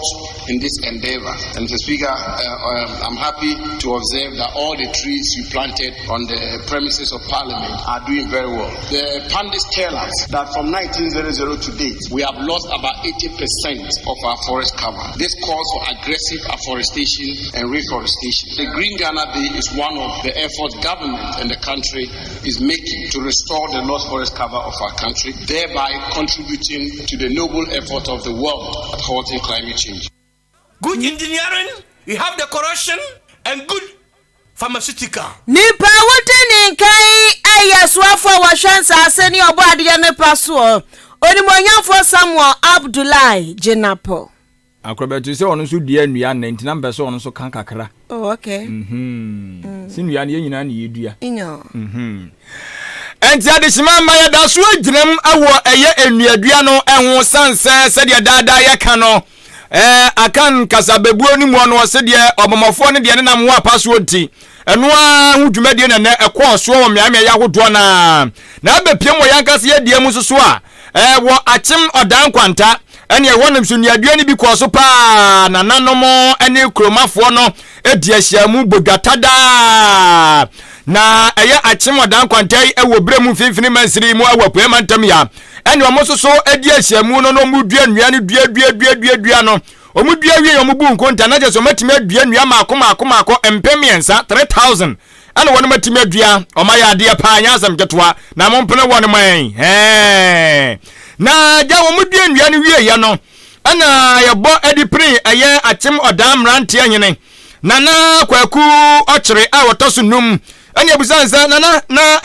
in this endeavor. And Mr. Speaker, uh, um, I'm happy to observe that all the trees you planted on the premises of Parliament are doing very well. The pundits tell us that from 1900 to date, we have lost about 80% of our forest cover. This calls for aggressive afforestation and reforestation. The Green Ghana Day is one of the efforts government and the country is making to restore the lost forest cover of our country, thereby contributing to the noble effort of the world at halting climate change. Good engineering, you have the corruption and good pharmaceutical. Nipa a wodi ne nkan yi yɛ soafoɔ a wɔhwɛ nsaase ne ɔbɔadeɛ no pa soɔ, Onimuonyamfoɔ Samuel Abdullahi Jinapor. Akorɔbɛto sɛ ɔno nso dua nnua nnɛ nti na mpɛ sɛ ɔno nso ka kakra. Oh, okay. Mm-hmm. Si nnua no yɛn nyinaa na yɛdua. Mm-hmm. Ɛnti adehyema mma yɛda so agyinam wɔ ɛyɛ nnuadua no ho san sɛ sɛdeɛ daadaa yɛka no ɛɛ akan kasabebuo no mu ɔno ɔse deɛ ɔbɔmmɔfoɔ no deɛ ne nam ho apa soɔ nti ɛno ara ho dwumadie na nɛ ɛkɔɔ soɔ wɔ mmeaemmeaeɛ ahodoɔ no ara na abɛpiem wɔ yɛn ankasa yɛdeɛ mu nso so a ɛɛ wɔ akyem ɔdan nkwanta ɛne ɛhɔ nom so nnuadua no bi kɔɔ so paa nananom ne kuromafoɔ no di ahyiamu bɔ dwata daa na ɛyɛ akyem ɔdan nkwanta yi wɔ berɛ mu mfimfini mansini mu wɔ apueɛ mantam ya ɛne wɔn nso so di ahyiamu no na wɔn dua nnua no dua dua dua dua dua no wɔn dua wie wɔn bu nkonta na kyerɛ sɛ wɔn atumi adua nnua mako mako mako mpem mmiɛnsa, 3000, ɛna wɔn atumi adua. Wɔn ayɛ adeɛ paa, nyɛ asɛm ketewa na mo mpene wɔn man hɛn na gya wɔn dua nnua no wie yɛ no ɛna yɛbɔ ɛde pere ɛyɛ Akyem Ɔdan mmeranteɛ hene Nana Kwaku Ɔkyere a wɔtɔ so num. Ɛne abusan sɛ, Nana, na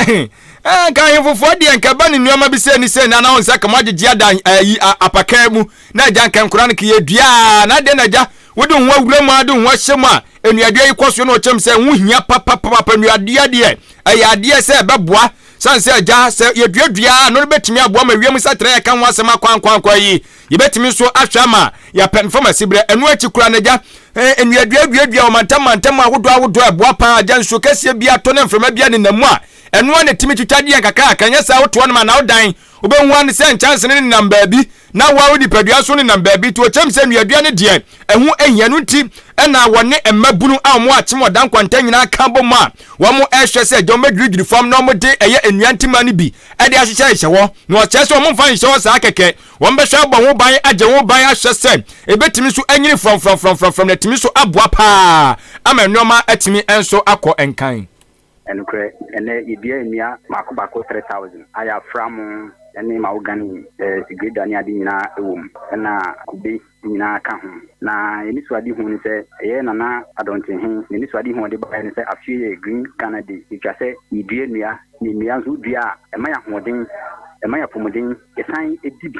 nka ahemfofoɔ deɛ nka ɛba ne nneɛma bi sɛ ni sɛ na na sɛ kama agyegye ada ayi apakaa mu na agya nka nkora no keyɛ dua na adeɛ na agya wode ho awura mu ade ho ahyɛ mu a nnuadua yi kɔ so na ɔkyɛm sɛ ho hia papapapa. Nnuadua deɛ ɛyɛ adeɛ sɛ ɛbɛboa sane sɛ agya sɛ yɛduadua no no bɛtumi aboa ma wiem nsakyerɛ yɛka ho asɛm akwankwankwa yi yɛbɛtumi nso ahwɛ ama yɛapɛ mfam asiberɛ. Ɛno akyi koraa no agya nnuadua duadua wɔ mantam mantam ahodoɔ ahodoɔ ɛboa paa. Agya nsuo kɛseɛ bi atɔ ne mframa bi anenam mu a ɛno a na ɛtumi twitwa deɛ nkakrakra nyɛ saa wotoɔ no ma na wodan wobɛhu ane sɛ nkyɛnse no nenam baabi na woa wo nipadua so nenam baabi nti ɔkyɛm sɛ nnuadua no deɛ ɛho ahia no nti ɛna wɔne mmabunu a wɔn akyem ɔda nkwanta nyinaa ka bɔ mu a wɔn ɛhwɛ sɛ agya wɔn bɛdwiridwiri fam na wɔn de ɛyɛ nnua ntima no bi ɛde ahyehyɛ hyehyɛ hɔ na ɔkyerɛ sɛ wɔn mfa nhyɛ hɔ saa kɛkɛ. Wɔn bɛhwɛ abɔ ho ban, agye ho ban, ahwɛ sɛ ebetumi nso anyini frɔmfrɔmfrɔmfrɔm na atumi nso aboa paa ama nneɛma atumi nso akɔ nkan. Ɛnokorɛ, ɛnnɛ yɛdua nnua baako baako 3000 a yɛafra mo ne mahogany, sigreda ne ade nyinaa wɔ mu, ɛna kube nyinaa ka ho. Na yɛn anisoadehu ne sɛ, ɛyɛ Nana Adɔntenhe n'anisoadehu a ɔde baeɛ ne sɛ afeɛ yɛ Green Ghana Day. Ɛtwa sɛ yɛdua nnua, na nnua nso wodua a, ɛma yɛn ahoɔden, ɛma yɛn apɔmuden, yɛsan di bi,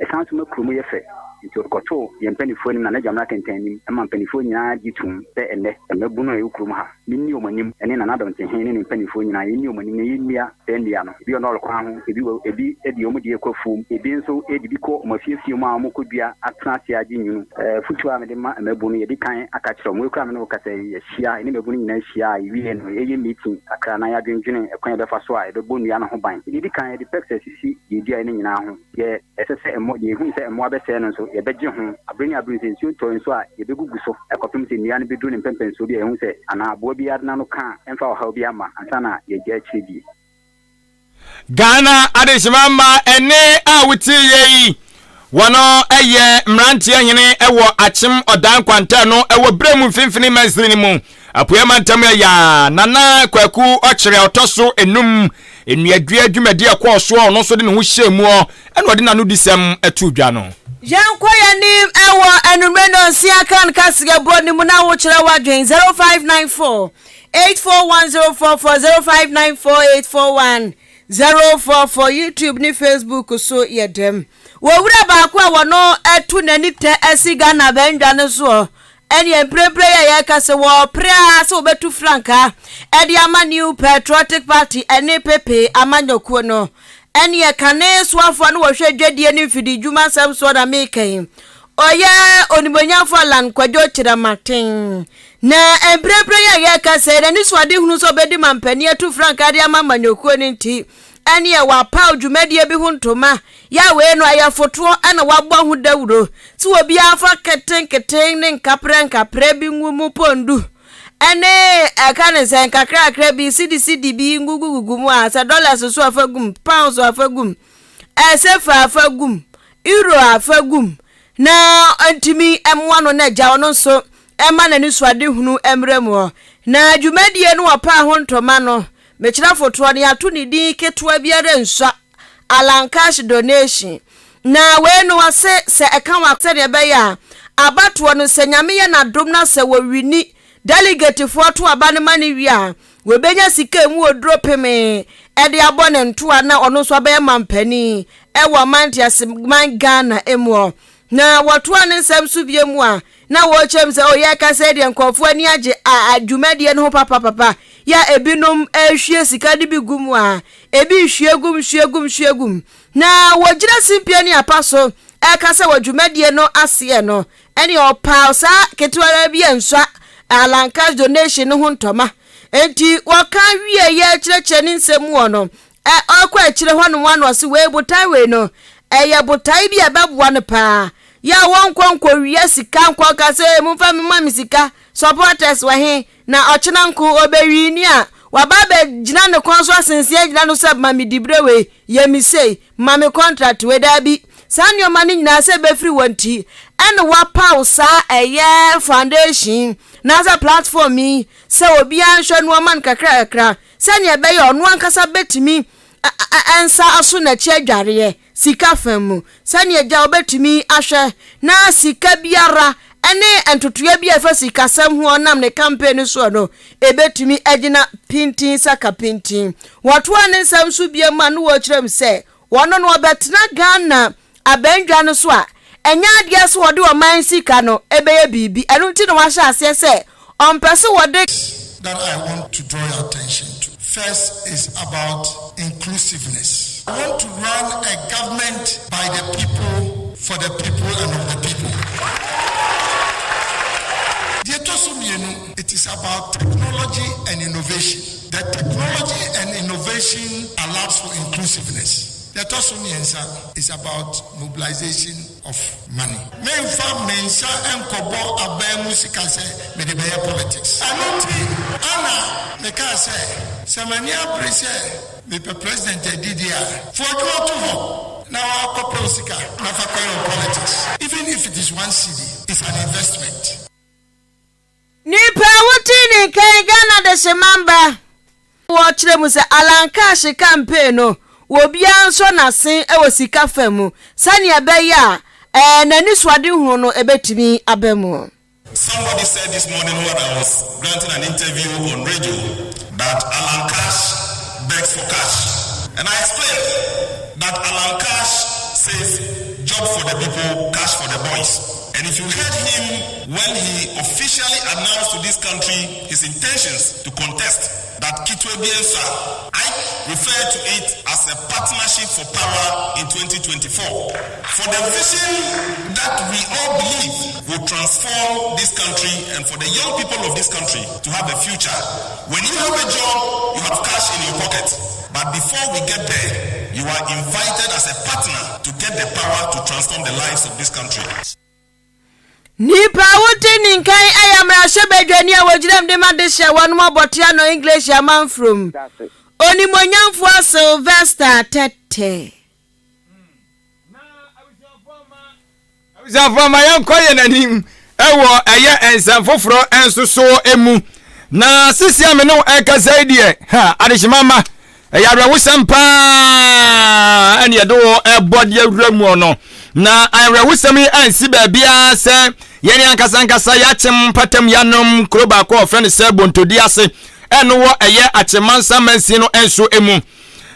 ɛsan nso ma kurom yɛ fɛ. Nti ɔde kɔtoo yɛn mpanimfoɔ anim, Nana Gyamena Kɛntɛn anim, ma mpanimfoɔ nyinaa gye toom sɛ ɛnnɛ, mmabunu a ɛwɔ kurom ha, menni wɔn anim, ɛne Nana Adɔntenhe ne ne mpanimfoɔ nyinaa, yɛnni wɔn anim na yɛnnua saa nnua no. Ebi wɔ lɔre kwan ho, ebi wɔ, ebi de wɔn deɛ kɔ afuom, ebi nso de bi kɔ wɔn afiefie mu a wɔkɔdua atena ase agye nwunu. Afotuo a mede ma mmabunu no, yɛdi kan aka akyerɛ wɔn. Wei koraa a me ne wo kasa yi, yɛahyia, yɛne mmabunu nyinaa hyia a yɛwie no, yɛyɛ meeting kakra na yɛadwendwene ɛkwan a yɛbɛfa so a yɛbɛbɔ nnua no ho ban. Deɛ ɛdi kan, yɛde pɛks asisi deɛ yɛduaeɛ no nyinaa ho. Deɛ ɛsɛ sɛ mmoa, deɛ yɛhunu sɛ mmoa bɛsɛe no nso, yɛbɛgye ho. Abere ne abere sɛ nsuo tɔ nso a, yɛbɛgugu so kɔpem sɛ nnua no bɛduru ne mpɛmpɛnsoɔ bi a yɛhu sɛ anaa aboa biara de n'ano ka a, ɛmfa ɔhaw biara mma ansa na yɛagya akyire die. Ghana adehyema mma ɛne a wotie yɛ yi, wɔn yɛ mmeranteɛ hene wɔ Akyem Ɔdan Nkwanta no wɔ berɛ mu mfimfini mansini no mu Apueɛ mantam ɛyɛ Nana Kwaku Ɔkyerɛ a ɔtɔ so enum. Nnuadua dwumadi a ɛkɔɔ soɔ ɔno nso de ne ho hyɛɛ muɔ ɛna ɔde n'anodisɛm too dwa no. Yɛnkɔ yɛn anim wɔ anwummerɛ nnɔnsia kan kaseɛbɔ no mu na wokyerɛ w'adwen 0594 841044, 0594 841 044. YouTube ne Facebook so yɛ dɛm. Wɔ wura baako a wɔno atu n'ani tɛ asi Ghana abɛndwa no soɔ ɛneɛ mprempren yi a yɛreka sɛ wɔrepere ara sɛ wɔbɛtu frankaa ɛde ama New Patriotic Party ɛne Pepe amanyɔkuo no ɛneɛ kane soafoɔ no wɔhwɛ dwadie ne mfidi dwuma nsɛm soɔ na meka yi ɔyɛ Onimuonyamfoɔ Allan Kwadwo Kyerematen. Na mprempren yi a yɛreka sɛ n'ani so ade hunu sɛ ɔbɛdi mampanin atu frankaa de ama amanyɔkuo no nti ɛneɛ wapaw dwumadie bi ho ntoma yɛ a wei no ɛyɛ fotoɔ ɛna wabɔ ho dawuro sɛ obiara fa ketenketen ne nkaprɛ nkaprɛ bi ngu mu pɔndu ɛne ɛka ne sɛ nkakrakra bi sidisidi bi ngugugugu mu a sɛ dollars so afa gum, pounds afa gum, ɛsɛ fa afa gum, euro afa gum. na ɔntumi mmoa no na agya ɔno nso mma n'anisoadehunu mmra mu. Na dwumadie no wɔpaa ho ntɔma no, mekyerɛ fotoɔ no yɛato ne din ketewa biara nsua, Alan Cash Donation. Na wei no wɔse sɛ ɛka wɔ sɛdeɛ ɛbɛyɛ a abatoɔ no sɛ Nyame yɛ n'adom na sɛ wɔwini delegatefoɔ to aba no ma no wie a, wɔbɛnya sika a ɛmu ɔduro pemee de abɔ ne ntoa na ɔno nso abɛyɛ mampanin wɔ ɔman ntease man Ghana mu. Na wɔtoa ne nsɛm so bio mu a, na wɔrekyerɛ mu sɛ, o yɛrekasa yi deɛ nkurɔfoɔ ani agye a dwumadie no ho papapapa, yɛ a ebinom rehwie sika no bi gu mu a, ebi rehwie gum, hwie gum, hwie gum. Na wɔgyina simpie ne apa so rekasa wɔ dwumadie no aseɛ no, ɛne ɔpaw saa ketewa bi a nsua Alan Cash donation no ho ntɔma. Enti wɔka wie yɛ kyerɛkyerɛ ne nsɛm mu wɔ no, Ɛ, ɔrekɔ akyire hɔnom a na ɔse wei botae wei no, ɛyɛ botae bi a ɛbɛboa no paa. Yɛ a wɔnkɔ nkɔwia sika nkɔka sɛ ee momfa me ma me sika, supporters wɔ he, na ɔkyena nko ɔbɛwini a, waba abɛgyina ne kɔn so asensen agyina no sɛ ma me diberɛ wei, yɛ me sei, ma me contract wei, daabi. Saa nneɛma no nyinaa sɛ ɛbɛfiri wɔn ti ɛna wɔapaw saa ɛyɛ foundation yi, naasɛ platform yi sɛ obiara nhwɛ no ɔma no kakra kakra. Sɛnea ɛbɛyɛ a ɔno ankasa betumi nsa aso n'akyi adwareɛ, sika fam mu, sɛnea agya obetumi ahwɛ na sika biara ne ntotoeɛ bi a ɛfa sikasɛm ho a ɔnam ne campaign no soɔ no, ebetumi agyina pintinn saka pintinn. Wɔtoaa ne nsɛm so bio ma no wɔkyerɛ mu sɛ wɔno no ɔbɛtena Ghana abannwa no so a, ɛnyɛ adeɛ sɛ wɔde ɔman sika no bɛyɛ biribi. Ɛno nti na wahyɛ aseɛ sɛ ɔmpɛ sɛ wɔde. That I want to draw your attention to. First is about inclusiveness. I want to run a government by the people, for the people and of the people. Deɛ ɛtɔ so mmienu, it is about technology and innovation. The technology and innovation allows for inclusiveness. Deɛ ɛtɔ so mmiɛnsa is about mobilization of money. Menfa me nsa nkɔbɔ aban mu sika sɛ mede bɛyɛ politics. Ɛno nti ana mekaa sɛ, sɛ m'ani abere sɛ mepɛ president adi deɛ a, fa w'adwuma to hɔ na kɔpɛ wo sika na fa kɔyɛ wo politics. Even if it is one cedi, it's an investment. Nipa a wotee ne nka yi Ghana Dehyemamba. Wɔkyerɛ mu sɛ Alan Cash campaign no obiara nsɔ n'asen wɔ sika fa mu sɛnea ɛbɛyɛ a n'anisoadehunu no bɛtumi aba mu. Somebody said this morning when I was granting an interview on radio that Alan Cash begs for cash. And I explained that Alan Cash says job for the people, cash for the boys. And if you heard him when he officially announced to this country his intentions to contest that Kitwe Biensa, I refer to it as a partnership for power in 2024. For the vision that we all believe will transform this country and for the young people of this country to have a future. When you have a job, you have cash in your pocket. But before we get there, you are invited as a partner to get the power to transform the lives of this country. Nipa a wote ne nkan yɛ mmarahyɛbadwani a wɔgyinam de ma dehyeɛ wɔnom ɔbɔte ano English amanfrom, Onimuonyamfoɔ Sylvester Tetteh. Abusuafoɔ ma yɛnkɔ yɛn anim wɔ ɛyɛ nsɛm foforɔ nso so mu. Na sisi a me ne wo ɛkasa yi deɛ, ha adehyema ma ɛyɛ awerɛhosɛm paa ɛne yɛde wɔ ɛbɔ deɛ awura mu no. Na awerɛhosɛm yi ansi baabiara sɛ yɛn ankasa ankasa yɛakyem mpatam yɛanom kuro baako a wɔfrɛ no sɛ Bontodi ase ɛno wɔ ɛyɛ Akyemansa mansin no nso mu.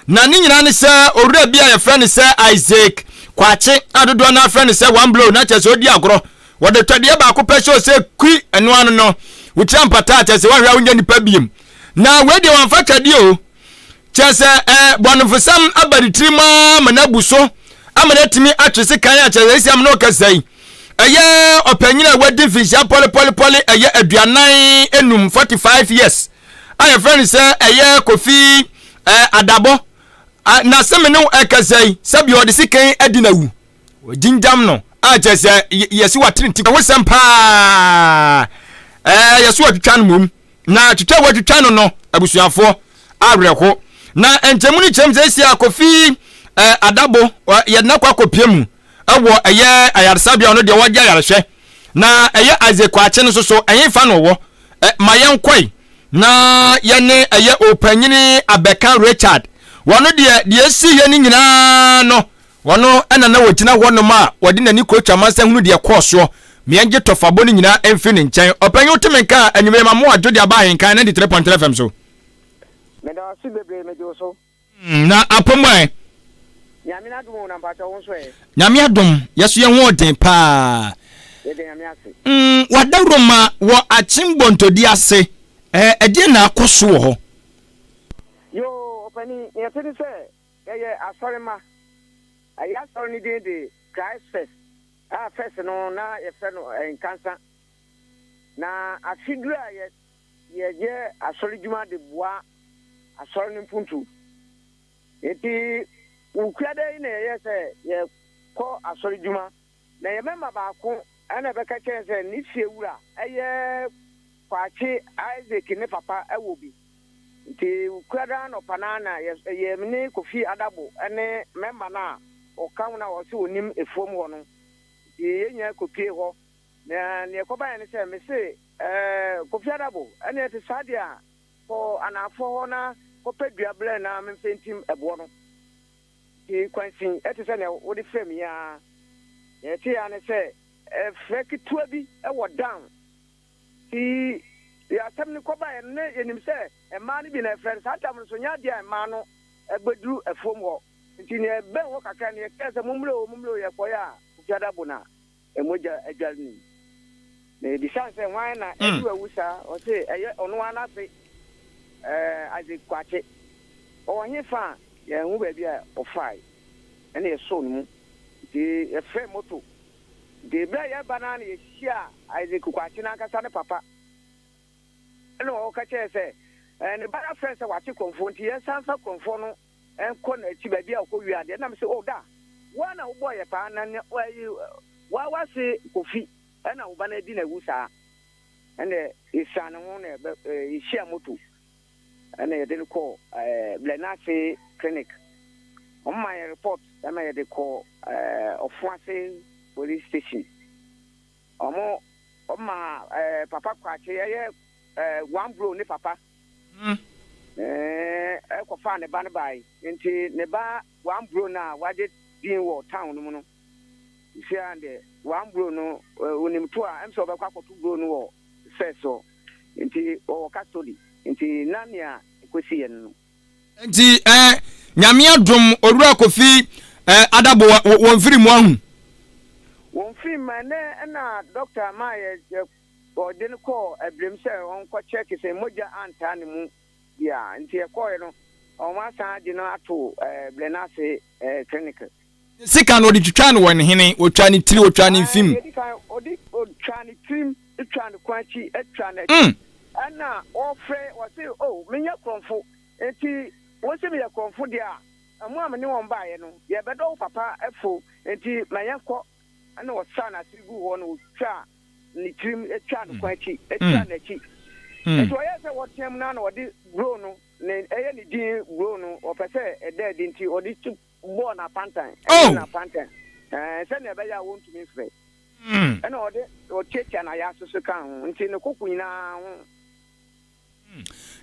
Na ne nyinaa ne sɛ owura bi a yɛfrɛ no sɛ Isaac Kwakye a dodoɔ no afrɛ no sɛ one blow na kyerɛ sɛ ɔdi agorɔ. Wɔde twɛdeɛ baako pɛ hyɛ ɔsɛ kui ɛno ano no wokyerɛ mpata a kyerɛ sɛ woahwɛ a wonyɛ nipa biem. Na wei deɛ wamfa twɛdeɛ o. Kyerɛ sɛ ɛ bɔnefosɛm aba ne tirim ara ma no abu so ama no atumi atwe sekan a kyerɛ sɛ ɛsi ama no ɔkasa yi. Ɛyɛ ɔpanyin a wadi mfinhyia pɔlepɔlepɔle ɛyɛ 45, 45 years. a yɛfrɛ no sɛ ɛyɛ Kofi eh, Adabɔ. Ah, na sɛ me ne wo ɛkasa yi, sɛbi ɔde sekan adi na wu. Gyingyam no a kyerɛ sɛ yɛsi watene ti wosɛm paa. Eh, yɛsi watwitwa no mmom. Na twitwa watwitwa no no, abusuafoɔ awerɛho. Na nkyɛmu no kyerɛm sɛ esi a Kofi eh, Adabo yɛde no akɔ akɔpie mu. wɔ ɛyɛ ayaresabea ɔno deɛ wɔgye ayarehwɛ. Na ɛyɛ Isaac Kwakye no nso so ɛhefa na ɔwɔ? Ɛ, ma yɛnkɔe na yɛne ɛyɛ ɔpanyini Abɛka Richard. Wɔno deɛ deɛ ɛsiiɛ no nyinaa no Ɔno na na ɔgyina hɔnom a ɔde n'ani kɔtwa amansan hunu deɛ ɛkɔɔ soɔ. Ma yɛngye tɔfabɔ no nyinaa mfiri ne nkyɛn. Ɔpanyin wote me nka a, anwummere ma mo adwo de aba Ahenkan 93.3 FM so. Meda wo ase bebree megye wo so. Na apɔ mu ɛ? Nyame n'adom o na mpakyɛw wo nso ɛ? Nyame adom yɛso yɛn ho ɔden paa. Yɛda Nyame ase. Mm, w'adawuroma wɔ Akyem Bontodi ase ɛ, ɛdeɛn na akɔ so wɔ hɔ? Yoo, ɔpanin, nea ɛte ne sɛ Yɛyɛ asɔremma. Yɛn asɔre no din de Christ First, a First no na yɛfrɛ no Nkansa. Na afe duru a yɛyɛ asɔre dwuma de boa asɔre no mpuntu. Enti Wukuada yi na yɛyɛ sɛ yɛkɔ asɔre dwuma. Na yɛn mɛma baako na ɛbɛka kyerɛ yɛn sɛ ne fie wura yɛ Kwakye Isaac ne papa wɔ bi. Nti Wukuada anɔpa no ara na yɛ me ne Kofi Adabo ne mɛma no a ɔka ho no a ɔse ɔnim afuom hɔ no. Nti yɛn nyinaa kɔpue hɔ. Na deɛ ɛkɔbaeɛ ne sɛ mese, Ɛɛ Kofi Adabo, ɛnneɛ ɛte saa deɛ a, kɔ anaafoɔ hɔ na kɔpɛ dua brɛ na memfentim ɛboɔ no. Nti kwansin te sɛ nea wode frɛ me yi ara. Nea ɛteɛ ara ne sɛ frɛ ketewa bi wɔ down. Nti deɛ asɛm no kɔbaeɛ no, na yɛnim sɛ mmaa no bi na ɛfrɛ no. Saa tam no nso, nyɛ adeɛ a mmaa no bɛduru afuom hɔ. Nti nea ɛbɛn hɔ kakra no, yɛkae sɛ, Mommrɛ o, mommrɛ o, yɛkɔeɛ a, Kofi Adabo na mogya adware no mu. Na yɛbisaa no sɛ, Hwan na ɛde wo awu saa? Ɔse, Ɛyɛ ɔno ara n'ase, Isaac Kwakye. Ɔwɔ hefa a? Yɛanhu baabi a ɔfae. Ɛnna yɛsɔɔ no mu. Nti yɛfrɛɛ moto. Nti berɛ a yɛreba no ara na yɛhyiaa Isaac Kwakye no ankasa ne papa. Ɛnna ɔka kyerɛɛ sɛ ne ba no afrɛ no sɛ wakye korɔmfoɔ nti yɛnsan mfa korɔmfoɔ no nkɔ n'akyi baabi a ɔkɔwia adeɛ. Ɛnna mese, O da, wo ara na wobɔɔ yɛ paa na nea ayi wo ara w'ase Kofi ɛnna wo ba no adi no awu saa. Ɛnna yɛsiane ne ho na yɛhyiaa moto. Ɛna yɛde no kɔɔ Blɛnase clinic. Wɔn maa yɛn report ɛma yɛde kɔɔ Ɔfoase police station. Wɔn wɔn maa papa Kwakye ɛyɛ one bro ne papa ɛkɔfaa ne ba no bae. Nti ne ba one bro no a wagye din wɔ town no mu no, sesia deɛ one bro no onim to a ɛm sɛ ɔbɛkɔ akɔto bro no wɔ cells hɔ. Nti wɔwɔ custody nti na nea ɛkɔsiiɛ no no. Nti eh Nyame adom Owura Kofi eh Adabo wɔn firi mu ahu. Wɔn firi mu ɛnɛ ɛna doctor maa yɛ yɛ ɔde no kɔɔ abirem sɛ ɔnkɔ check sɛ mogya antaa ne mu bia nti yɛkɔɔɛ no wɔn asan agye no ato eh Blenase eh clinic. Sika no ɔde twitwaa no wɔ ne hene, ɔtwaa ne tiri, ɔtwaa ne mfim. Deɛ ɛdi kan ɔde ɔtwaa ne tirim. twaa ne kɔn akyi, twaa n'akyi. Ɛnna ɔfrɛ, ɔse, O, menyɛ korɔmfo, enti wose meyɛ korɔmfo deɛ a, mmoa a me ne wɔn baeɛ no, yɛrebɛdɔ wo papa afuo, enti ma yɛnkɔ. Ɛnna ɔsaa n'asene guu hɔ, na ɔtwaa ne tirim, twaa ne kɔn akyi, twaa n'akyi. Enti ɔyɛɛ sɛ ɔreteam no ara na ɔde buro no, ne ɛyɛ ne din buro no, ɔpɛ sɛ ɛda adi nti, ɔde bɔɔ no apantan, ɛyɛ no apantan, ɛɛ, sɛnea ɛbɛyɛ a wɔntumi mfrɛ. Ɛna ɔde ɔtiatia n'ayaase so kaa ho, nti ne koko nyinaa ho.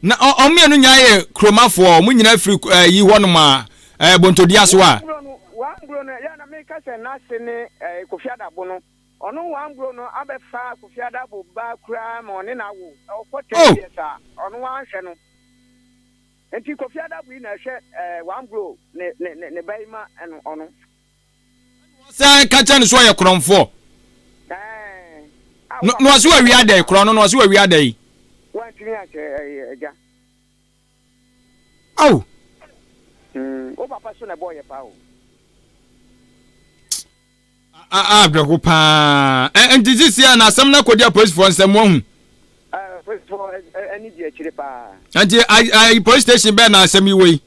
Na wɔn mmienu nyinaa yɛ kuromafoɔ, wɔn nyinaa firi ɛyi hɔnom a, ɛɛ Bontodua so a. Wambro no, Wambro no, yɛ na meka sɛ n'ase ne ɛɛ Kofi Adabo no, ɔno Wambro no abɛfa Kofi Adabo ba koraa ma ɔne no awo, ɔkɔ ten years a, ɔno wanhwɛ no. Nti Kofi Adabo yi na ɛhwɛ ɛɛ Wambro ne ne ne ba yi ma ɛno ɔno. Ɔsan ka kyerɛ no sɛ ɔyɛ korɔmfoɔ. Ɛɛ. Na na ɔse wawia dɛn? Korɔn no na ɔse wawia dɛn? Wantumi ankyerɛ ɛɛ agya. Ao! Mm, wo papa so na ɛbɔɔ yɛ paa o. A a awerɛho paa. Ɛ nti sisi a na asɛm no akɔdi apolisifoɔ nsam wahu. Ɛɛ apolisifoɔ ani di akyire paa. Nti ayi police station bɛɛ na asɛm yi wɔ yi?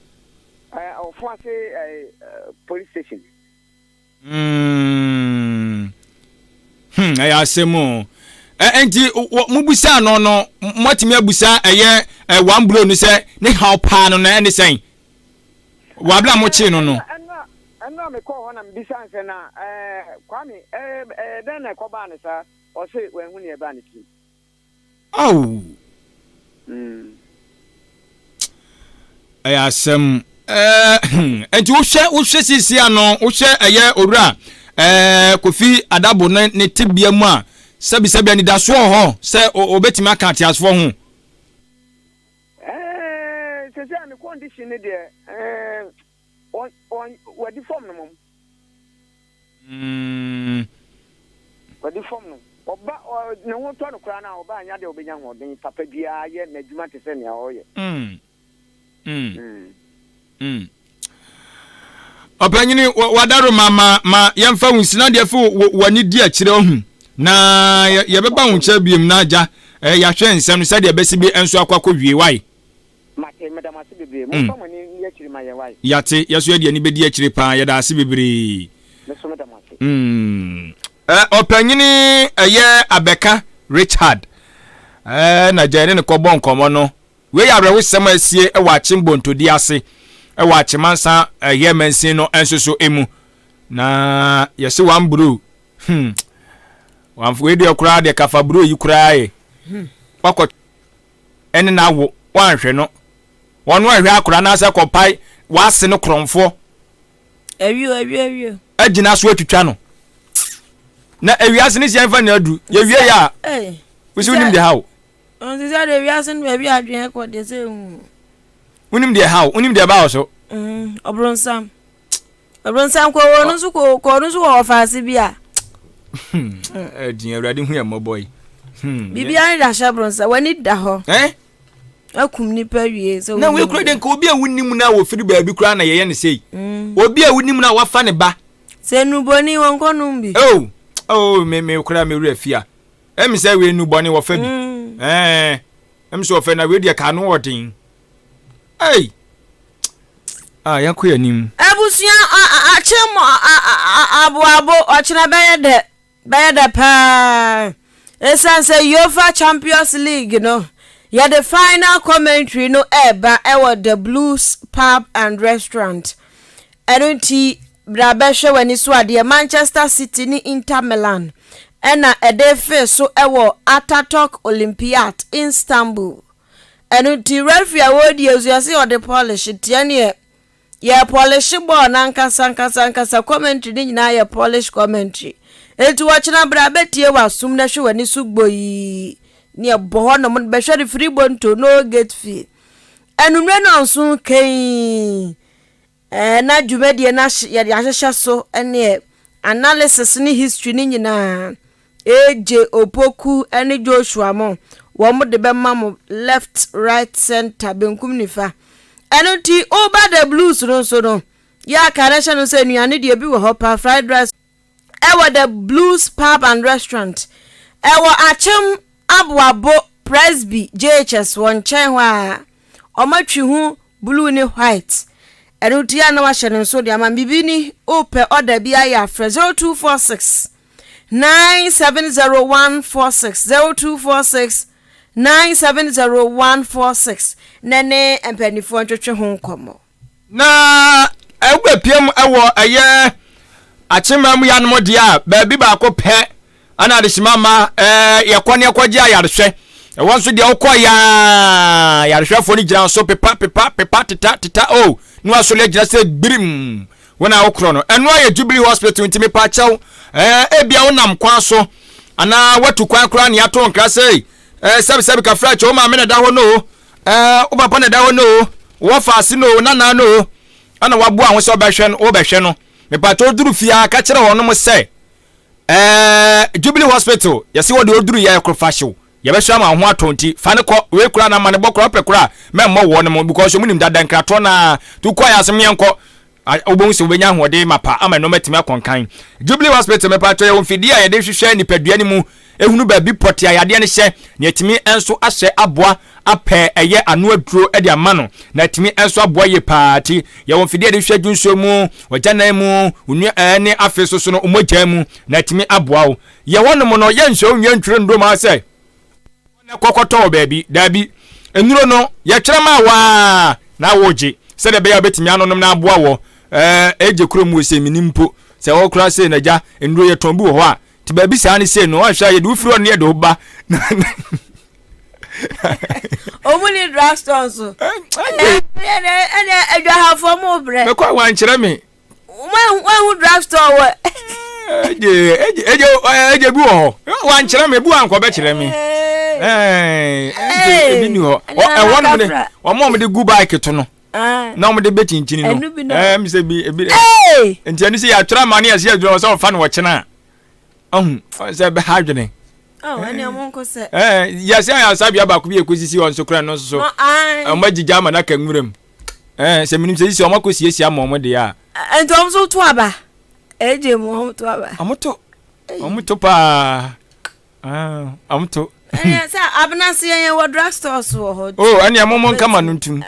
Ɛɛ Ɔfoase ɛɛ police station. Mm. Hmm, ɛyɛ asɛm o. Ɛ nti mobusaa no no, moatumi abusa ɛyɛ ɛ one blow no sɛ ne haw paa no na ɛne sɛn? Wɔ abere a mokyee no no. Ɛno Ɛno a mekɔɔ hɔ na mebisaa no sɛ, Na ɛɛ, Kwame, ɛɛ, ɛyɛ dɛn na ɛkɔbaa no saa? Ɔse wanhu nea ɛbaa ne tirim. Ao! Mm. Ɛyɛ asɛm. Ɛɛ, nti wohwɛ wohwɛ sisi ano wohwɛ ɛyɛ owura ɛɛ Kofi Adabo ne ne tebea mu a sɛbisɛbi anidasoɔ wɔ hɔ sɛ obetumi aka ateasefoɔ ho. Ɛɛ sisi a ne condition ne deɛ ɛɛ wɔn wɔn wɔadi fam no mom. Mm. Wɔadi fam no. Ɔba ɔ ne ho tɔ no koraa no a ɔba anya deɛ ɔbɛnya ahoɔden papa biara yɛ n'adwuma te sɛ nea ɔreyɛ. Mm. Mm. Mm. Ɔpanyini wadaro ma ma ma yɛmfa wo nsi na deɛ fi w'ani di akyire ɔhu na yɛbɛba wo nkyɛn biem na agya yɛahwɛ nsɛm no sɛdeɛ ɛbɛsi bi nso akɔ akɔ wie wae. Mate, meda mo ase bebree. Momfa mo ani nni akyiri ma yɛn wae. Yate, yɛso yɛde ani bɛdi akyire paa, yɛda ase bebree. Me nso meda mo ase. Mm. Eh, ɔpanyini ɛyɛ Abɛka Richard eh, na gya yɛne no kɔbɔ nkɔmmɔ no. Wei yɛ awerɛhosɛm a asie wɔ Akyem Bontodi ase wɔ Akyemansa ɛyɛ mansin no nso so mu. Na yɛse one bro. Hmm. Wamfo wei deɛ koraa deɛ kafa bro yi koraa yɛ. Hmm. Wakɔ ɛne no awo woanhwɛ no wɔn no ɛhwɛ akora anaasɛ kɔpae w'ase no korɔmfoɔ Awio awio awio. agyina so atwitwa no na ewiase ne si ɛnfa na adu yɛwie yɛ a wosi wonim deɛ ha o Nti sɛ deɛ wiase no baabi adwene kɔ deɛ sɛ ehu. Wonim deɛ ha o wonim deɛ ɛba wo so. Ɔbronsam. Ɔbronsam kɔ wɔ no nso kɔ kɔ no nso wɔ ɔfaase bi a. Ɛdin awurade hu yɛ mmɔbɔ yi. Hmm. Biribiara ne da hyɛ bronsam w'ani da hɔ. Eh? Akum nipa wie sɛ. Na wei kura de nka obi a wonim na wɔfiri baabi koraa na yɛyɛ ne sei. Obi a wonim na wafa ne ba. Sɛ nubɔni wɔn kɔ nom bi. Oh, oh, me me kura me wura fia. Ɛmi sɛ wei nubɔni wɔfa bi. Ɛɛ, ɛmi sɛ wɔfa na wei deɛ ka ano ɔden. Ei! Ah, yɛnkɔ yɛn anim. Abusua akyem aboabo ɔkyena bɛyɛ dɛ bɛyɛ dɛ paa ɛsiane sɛ UEFA Champions League no yɛde final commentary no ɛreba ɛwɔ The Blues Pub and Restaurant ɛno nti bra bɛhwɛ w'ani so adeɛ Manchester City ne Inter Milan ɛna ɛde fee so ɛwɔ Ataturk Olympiat Istanbul Ɛno nti referee a wɔredi asu yɛse ɔde polish nti ɛneɛ yɛ polish bɔɔl no ankasa ankasa ankasa commentary no nyinaa yɛ polish commentary nti wɔkyena berɛ a bɛtie w'asom na hwɛ w'ani so gboyii ne ɛbɔ hɔ nom bɛhwɛ no free bonto no gate fee anummerɛ no nso kɛn Ɛɛ na dwumadie no ahye yɛde ahyehyɛ so neɛ analysis ne history no nyinaa AJ Opoku ne Joshua mo wɔn de bɛma mo left right center benkum nifa ɛno nti woba the blues no nso no yɛ aka no hyɛ no sɛ nnuane deɛ bi wɔ hɔ pa fried rice Ɛwɔ The Blues Pub and Restaurant. Ɛwɔ Akyem Aboabo Presby JHS wɔ nkyɛn hɔ a. Wɔatwi ho blue ne white. Ɛno nti a na wahyɛ no nso de ama me. Biribi ni, wopɛ ɔda bi ayɛ a frɛ 0246 970146 0246 970146 na ne mpanimfoɔ ntwetwe ho nkɔmmɔ. Na wobɛpia mu wɔ ɛyɛ akyema mu yanom deɛ a baabi baako pɛ ana adehyema ma yɛkɔ ne yɛkɔgye ayarehwɛ ɛwɔ nso deɛ wokɔ yaa yarehwɛfoɔ no gyina so pepa pepa pepa teta teta o na wasɔre agyina sɛ gbirim wɔn a wokorɔ no ɛno ayɛ Jubilee Hospital nti mepa kyɛw ɛɛ ebia wonam kwan so anaa watu kwan koraa ne ato nkra sɛ ɛɛ sɛbisɛbi kafra kyɛ wo maame na ɛda hɔ no o Ɛɛ, wo papa na ɛda hɔ no o, wo wɔfaase no o, wo nana no o, ɛna waboa ho sɛ ɔbɛhwɛ no, wobɛhwɛ no. Mepatwa oduru fie a, ka kyerɛ wɔnom sɛ, ɛɛ, Jubilee Hospital, yɛse wɔde oduru yɛ korofa hyew, yɛbɛhwɛ ama wo ho atɔ nti, fa no kɔ, wei koraa na ma ne bɔ koraa, wopɛ koraa, mɛmmɔ wɔnom, because wɔn nim dada nkratoɔ naa, nti wokɔ ayɛ asɛm yɛnkɔ. Wobɛhu sɛ wobɛnya ahoɔden mapa ama nnoɔma atumi akɔ nkan. Jubilee Hospital, mepatwɔ yɛwɔ mfidie a yɛde hwehwɛ nipadua no mu, ɛhunu baabi pɔtee a yadeɛ no hyɛ, na yɛatumi nso ahyɛ aboa apɛ ɛyɛ ano aduro de ama no, na atumi nso aboa yie paa. Ti yɛwɔ mfidie a yɛde hwehwɛ dwonsuo mu, ɔgyanan mu, onua ɛɛ ne afei nso so no mogya mu, na atumi aboa wo. Yɛ hɔnom no, yɛnhyɛ wo nwie ntwerɛ nnuro ma sɛ. na kɔkɔtɔ wɔ baabi. Daabi. Nnuro no, yɛtwerɛ maa wo ara na wogye, sɛdeɛ ɛbɛyɛ a wobɛtumi anonom na aboa wɔ. Ɛɛ egye kurom wɔ sei menim mpo sɛ hɔ koraa sei na gya nnuro yɛtɔn bi wɔ hɔ a nti baabi saa ne sei no wanhwɛ a yɛde wo firi hɔ no yɛde wo ba. Ɔmu ni drug store nso. Ɛnɛ adwahafoɔ mo brɛ. Mɛkɔ a wankyerɛ me. Wanhu drug store wɔ. Egye egye egye egye bi wɔ hɔ wankyerɛ me ebi wɔ ankɔ bɛkyerɛ me. Egye ebi ni hɔ ɛwɔ nom de wɔn a wɔde gu bike to no. na wɔn de bɛ kyinkyini no ɛɛ mi sɛ bi ebi nti ɛno sɛ yɛatwerɛ ama ne yɛsɛ yɛdwene wɔ sɛ ɔfa no wɔkyena a ɔhu sɛ ɛbɛha adwene yɛsɛ ayasabea baako bi ɛkɔsisi hɔ nso kora no nso so ɔma agyigya ama no aka nwura mu sɛ menim sɛ sisi ɔma kɔ siesie ama ɔmo deɛ a nti ɔmo nso to aba ɛgye mu ɔmo to aba ɔmo to ɔmo to paa Ah, I'm to. Ɛyɛ sɛ abena se yɛn wɔ drug stores wɔ hɔ. Oh, ɛnea mo mo nka ma no ntum.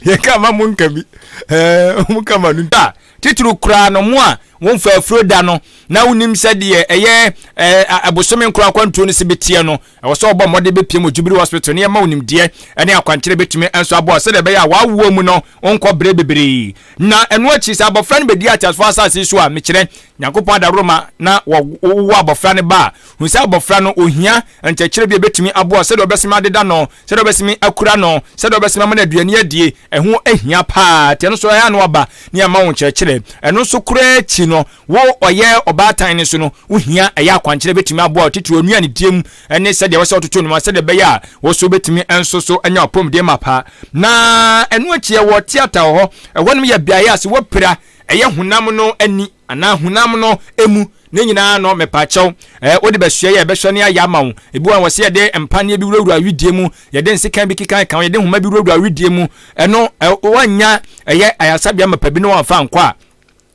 Yɛn ka ma mo nka bi. Ɛɛ, mo ka ma no ntum. Titiriw koraa no mo a wɔmfa afuro da no na wonim sɛdeɛ ɛyɛ ɛɛ abosome nkoro akwantuo no si beteɛ no ɛwɔ sɛ ɔbɔ mmɔden bɛpie mu Jubilee Hospital ne ɛma wo nimdeɛ ne akwankyerɛ bɛtumi nso aboa sɛdeɛ ɛbɛyɛ a w'awoɔ mu no wonkɔ berɛ bebree na ɛno akyi sɛ abɔfra no bɛdi ateasefoɔ asase so a mekyerɛ Nyankopɔn adaworoma na wɔwo abɔfra no ba a, hu sɛ abɔfra no ɔhia nkyerɛkyerɛ bi a ɛbɛtumi aboa sɛdeɛ ɔbɛseme adeda no, sɛdeɛ ɔbɛseme akura no, sɛdeɛ ɔbɛseme ama no aduane adie, ɛho hia paa. Nti ɛno nso ɛyɛ a na waba ne ama wo nkyerɛkyerɛ. Ɛno nso koraa akyi no, wo ɔyɛ ɔbaatan no nso no, wohia ɛyɛ akwankyerɛ bɛtumi aboa wo, titiri onuanedie mu ne sɛdeɛ ɛwɔ sɛ wototo nnoɔma sɛdeɛ ɛbɛyɛ a wo nso wobɛtumi nso so anya w'apɔmuden mapa. Na ɛno akyi yɛwɔ theatre wɔ hɔ, ɛhɔnom yɛ beaeɛ a sɛ woapira ɛyɛ honam no ani anaa honam no mu ne nyinaa no mepakyɛw ɛɛ wode bɛsoɛ yɛ ɛbɛsɔ ne ayɛ ama wo ebi wɔ wɔ sɛ yɛde mpaneɛ bi wurawura widie mu yɛde nsekan bi kekan kan yɛde nhoma bi wurawura widie mu ɛno wɔanya ɛyɛ ayaresabea mapa bi na wɔamfa nkɔ a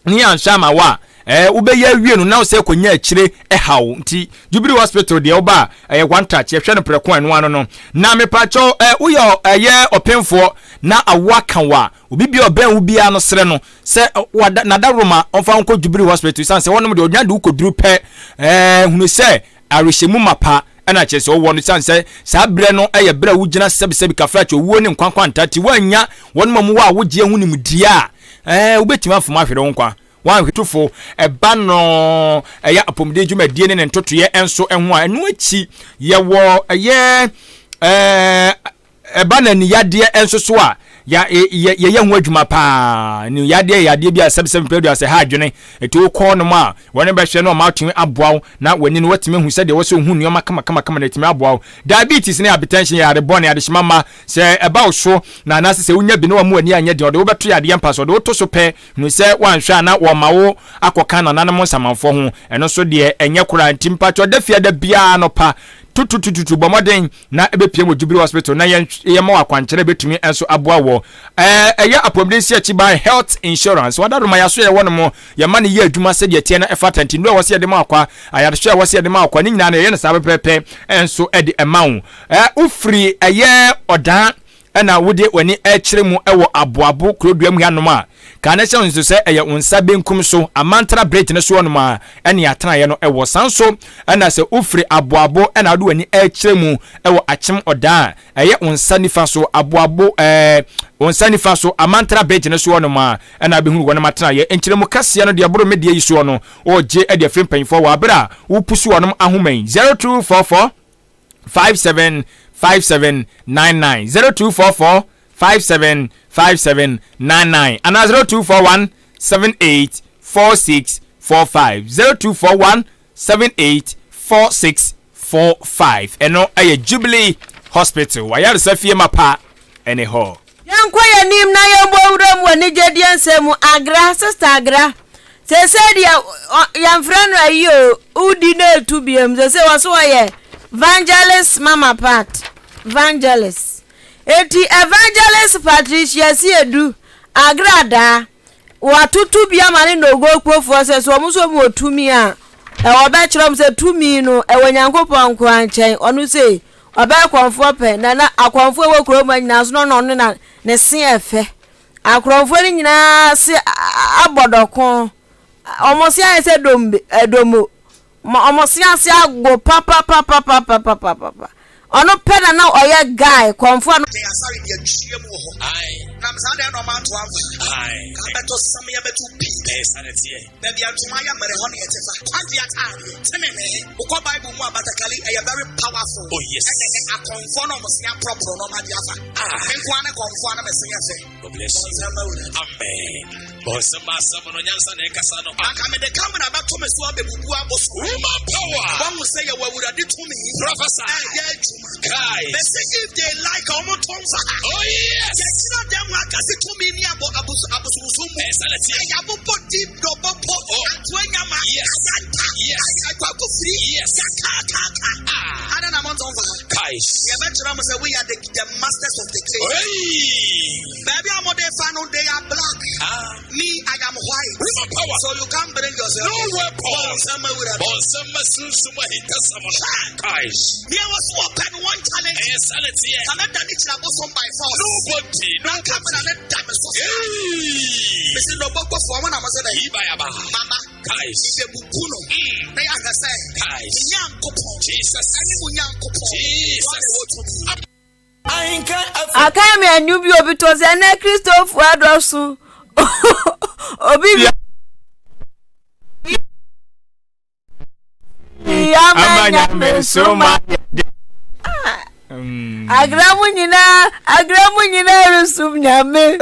ne yɛanhwɛ ama wo a ɛɛ wobɛyɛ awie no na wo sɛ kɔnya akyire ɛhaw nti Jubilee Hospital deɛ woba a ɛyɛ one touch yɛhwɛ no prɛko ɛno ano no na mepakyɛw ɛɛ woyɛ ɛyɛ ɔpemfoɔ na awoa ka wo a Obi biara a ɔbɛn wo biara no, srɛ no sɛ wada n'adaworoma ɔmfa wo nkɔ Jubilee Hospital esiane sɛ hɔnom deɛ ɔnya de wo kɔduru pɛ ɛɛ hunu sɛ awerɛhyɛmu mapa ɛna kyerɛ sɛ ɔwɔ no esiane sɛ saa berɛ no ɛyɛ berɛ a wogyina sɛbisɛbi kafrakye owuo ne nkwa nkwanta nti woannya wɔnom a wɔwɔ awogyeɛ ho nimdeɛ a ɛɛ wobɛtumi afom ahwere wo nkwa. Woanhwɛ ɛba no ɛyɛ apɔmuden dwumadie ne ne ntotoeɛ nso ho a ɛno akyi yɛwɔ ɛyɛ ɛɛ Ɛba no aniyadeɛ nso so a, yɛ, yɛ, yɛyɛ ho adwuma paa. Aniyadeɛ yɛ adeɛ bi a sɛbsɛb mpɛ aduasa ɛha adwene. Ɛti wokɔ nom a, wɔne bɛhwɛ na wɔn atumi aboa wo na w'ani no watumi ahu sɛdeɛ ɛwɔ sɛ ohu nneɛma kama kama kama na atumi aboa wo. Diabetes ne hypertension yɛ yare bɔne, adehyema mma. Sɛ ɛba wo so na anaasɛ sɛ wonya bi na wamma w'ani anyɛ den, ɔde wo bɛto yadeɛ mpa so. Ɔde wo to so pɛ, hunu sɛ woanhwɛ a na wɔma wo akɔka nananom nsamanfoɔ ho. Ɛno nso deɛ ɛnyɛ koraa. Nti mpakyɛw da fiada biara anɔpa tututututu bɔ mmɔden na ɛbɛpiem wɔ Jubilee Hospital na yɛn yɛma wɔ akwankyerɛ bɛtumi nso aboa wɔ ɛyɛ apɔmuden si akyi ban health insurance wadadoma yɛaso yɛwɔ no mo yɛma no yɛ adwuma sɛdeɛ ɛteɛ na ɛfata nti nnuro a wɔsɛ yɛde ma akwa ayarehwɛ a wɔsɛ yɛde ma akwa ne nyinaa no yɛyɛ no saa pɛpɛpɛ nso ɛde ɛma wo wofiri ɛyɛ ɔdaa na wode w'ani rekyerɛ mu wɔ aboabo kurodua mu hanom a, ka no hyɛ wo nso sɛ ɛyɛ wo nsa benkum so, Amantara Bridge no so hɔnom a ɛne atenaeɛ no wɔ. Saa nso na sɛ wofiri aboabo na wode w'ani rekyerɛ mu wɔ Akyem Ɔdaa a, ɛyɛ wo nsa nifa so, aboabo ɛɛ, wo nsa nifa so, Amantara Bridge no so hɔnom a ɛna wobɛhunu wɔnom atenaeɛ. Nkyerɛmu kɛseɛ no deɛ ɛboro me deɛ yi soɔ no, wɔregye de afiri mpanyinfoɔ wɔ abere a wopusu wɔnom ahoma yi, 0244. 57 57 99 0244 57 57 99 anaa 0241 78 46 45 0241 78 46 45 ɛno ɛyɛ Jubilee Hospital wayaresa fie mapa ɛne hɔ. Yɛnkɔ yɛn anim na yɛmmɔ wuram wɔ anigyedeɛ nsɛm mu. Agra, Sister Agra, seesei deɛ yɛmfrɛ no ayi o, wodi na ɛtu biam. Seesei wɔ so wɔyɛ Vangelist Mama Pat, Vangelist. Enti Evangelist Patricia Siedu, Agra daa, Wɔatoto bi ama ne Nogokpofoɔ sɛ, sɛ wɔn nso wɔn wɔ tumi a, wɔbɛkyerɛ wɔn sɛ tumi no ɛwɔ Nyankopɔn nko ara nkyɛn. Ɔno sei, ɔbɛyɛ kɔmfoɔ pɛ, na na akɔmfoɔ ɛwɔ kurom ha nyinaa nso na ɔno na ne se ɛfɛ. Akorɔmfoɔ no nyinaa se abɔ dɔko. Wɔn se ayɛ sɛ dombe, domo. Ma wɔn se ase ago papapapapapapapa. Ɔno pɛ na na ɔyɛ guy, kɔmfoɔ no. Yɛn asare deɛ twea mu wɔ hɔ. Nam saa dɛn na ɔma ato amfa. Ka bɛto sam yɛ bɛto pii. Ɛyɛ saa na ɛteɛ. Baabi a ntoma yɛ mmerɛ hɔ na yɛte fa. Kwagye ataadeɛ. Tenenee. Wokɔ Bible mu a batakali ɛyɛ very powerful. Oh yes. Ɛnɛ nɛ akɔmfoɔ na ɔmo se aprɔprɔ na ɔmo ade afa. Ah. Me nko ara ne kɔmfoɔ na me se yɛ fɛ. God bless you. Amen. Bɔnsɛm asɛm no nyansa na ɛkasa no. Anka mede kamera bɛto me so abɛbubu aboso. Woman power. Wɔn sɛ yɛwɔ awurade tumi. Professor. Ɛyɛ adwuma. Christ. Mese if they like ɔmo to nfa ha. Oh yes. Yɛgyina dɛm ha kasi tumi ni abɔ aboso abosomsom mu. Ɛsɛ na tiɛ. Ɛyɛ abobɔ deep dɔbɔbɔ. Oh. Antoa nyama. Yes. Ayanta. Yes. Akwaku firi. Yes. Yakaakaka. Ah. Ada na mo nto nfa ha. Christ. Yɛbɛkyerɛ mo sɛ we are the masters of the game. Hey. Baabi a mo de fa no they are black. Ah. Me I am white. Woman power. So you can't bring yourself. No weapon. Bɔnsɛm awura. Bɔnsɛm sunsun ahintasɛm no. Christ. Deɛ wɔ so ɔpɛ no wɔn challenge. Ɛyɛ saa na ɛteɛ. Kame da ne kyerɛ abosom by force. Nobody. Na kamera ne da me so. Hey. Mesi na ɔbɔbɔ fo ɔmo na mo sɛ dɛ. Ibayaba. Mama. Christ. Ibe bubu no. Na yɛ ahwɛ sɛ. Christ. Nyankopɔn. Jesus. Ɛne mo Nyankopɔn. Jesus. Wɔn na ɛwɔ tumi. Akan me anyu bi obi to sɛ ɛnɛ Kristofo adɔso obi bi ama nyame so ma agra mu nyinaa agra mu nyinaa resum nyame.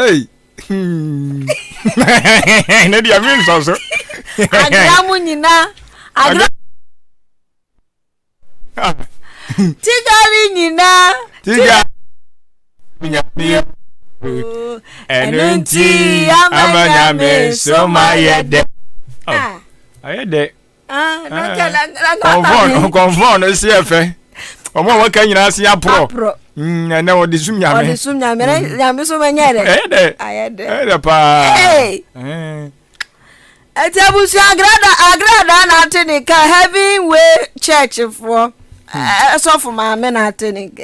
Ne deɛ mi nsɔ so. Agra mu nyinaa agra. Tigari nyinaa. Tiga nyame ɛno nti ama nyame so ma yɛ dɛ. Ah. Ayɛ dɛ. Ah, Kɔnfɔn kɔnfɔn no si ɛfɛ. Ɔmo a wɔka nyinaa si aporɔ. Aporɔ. Ɛnɛ wɔde sum nyame. Wɔde sum nyame na nyame so ma nyɛ dɛ. Ɛyɛ dɛ. Ayɛ dɛ. Ɛyɛ dɛ paa. Hey. Ɛti abusua agrada agrada na ate ne ka heaven way church foɔ ɛsɔfo maame na ate ne ka.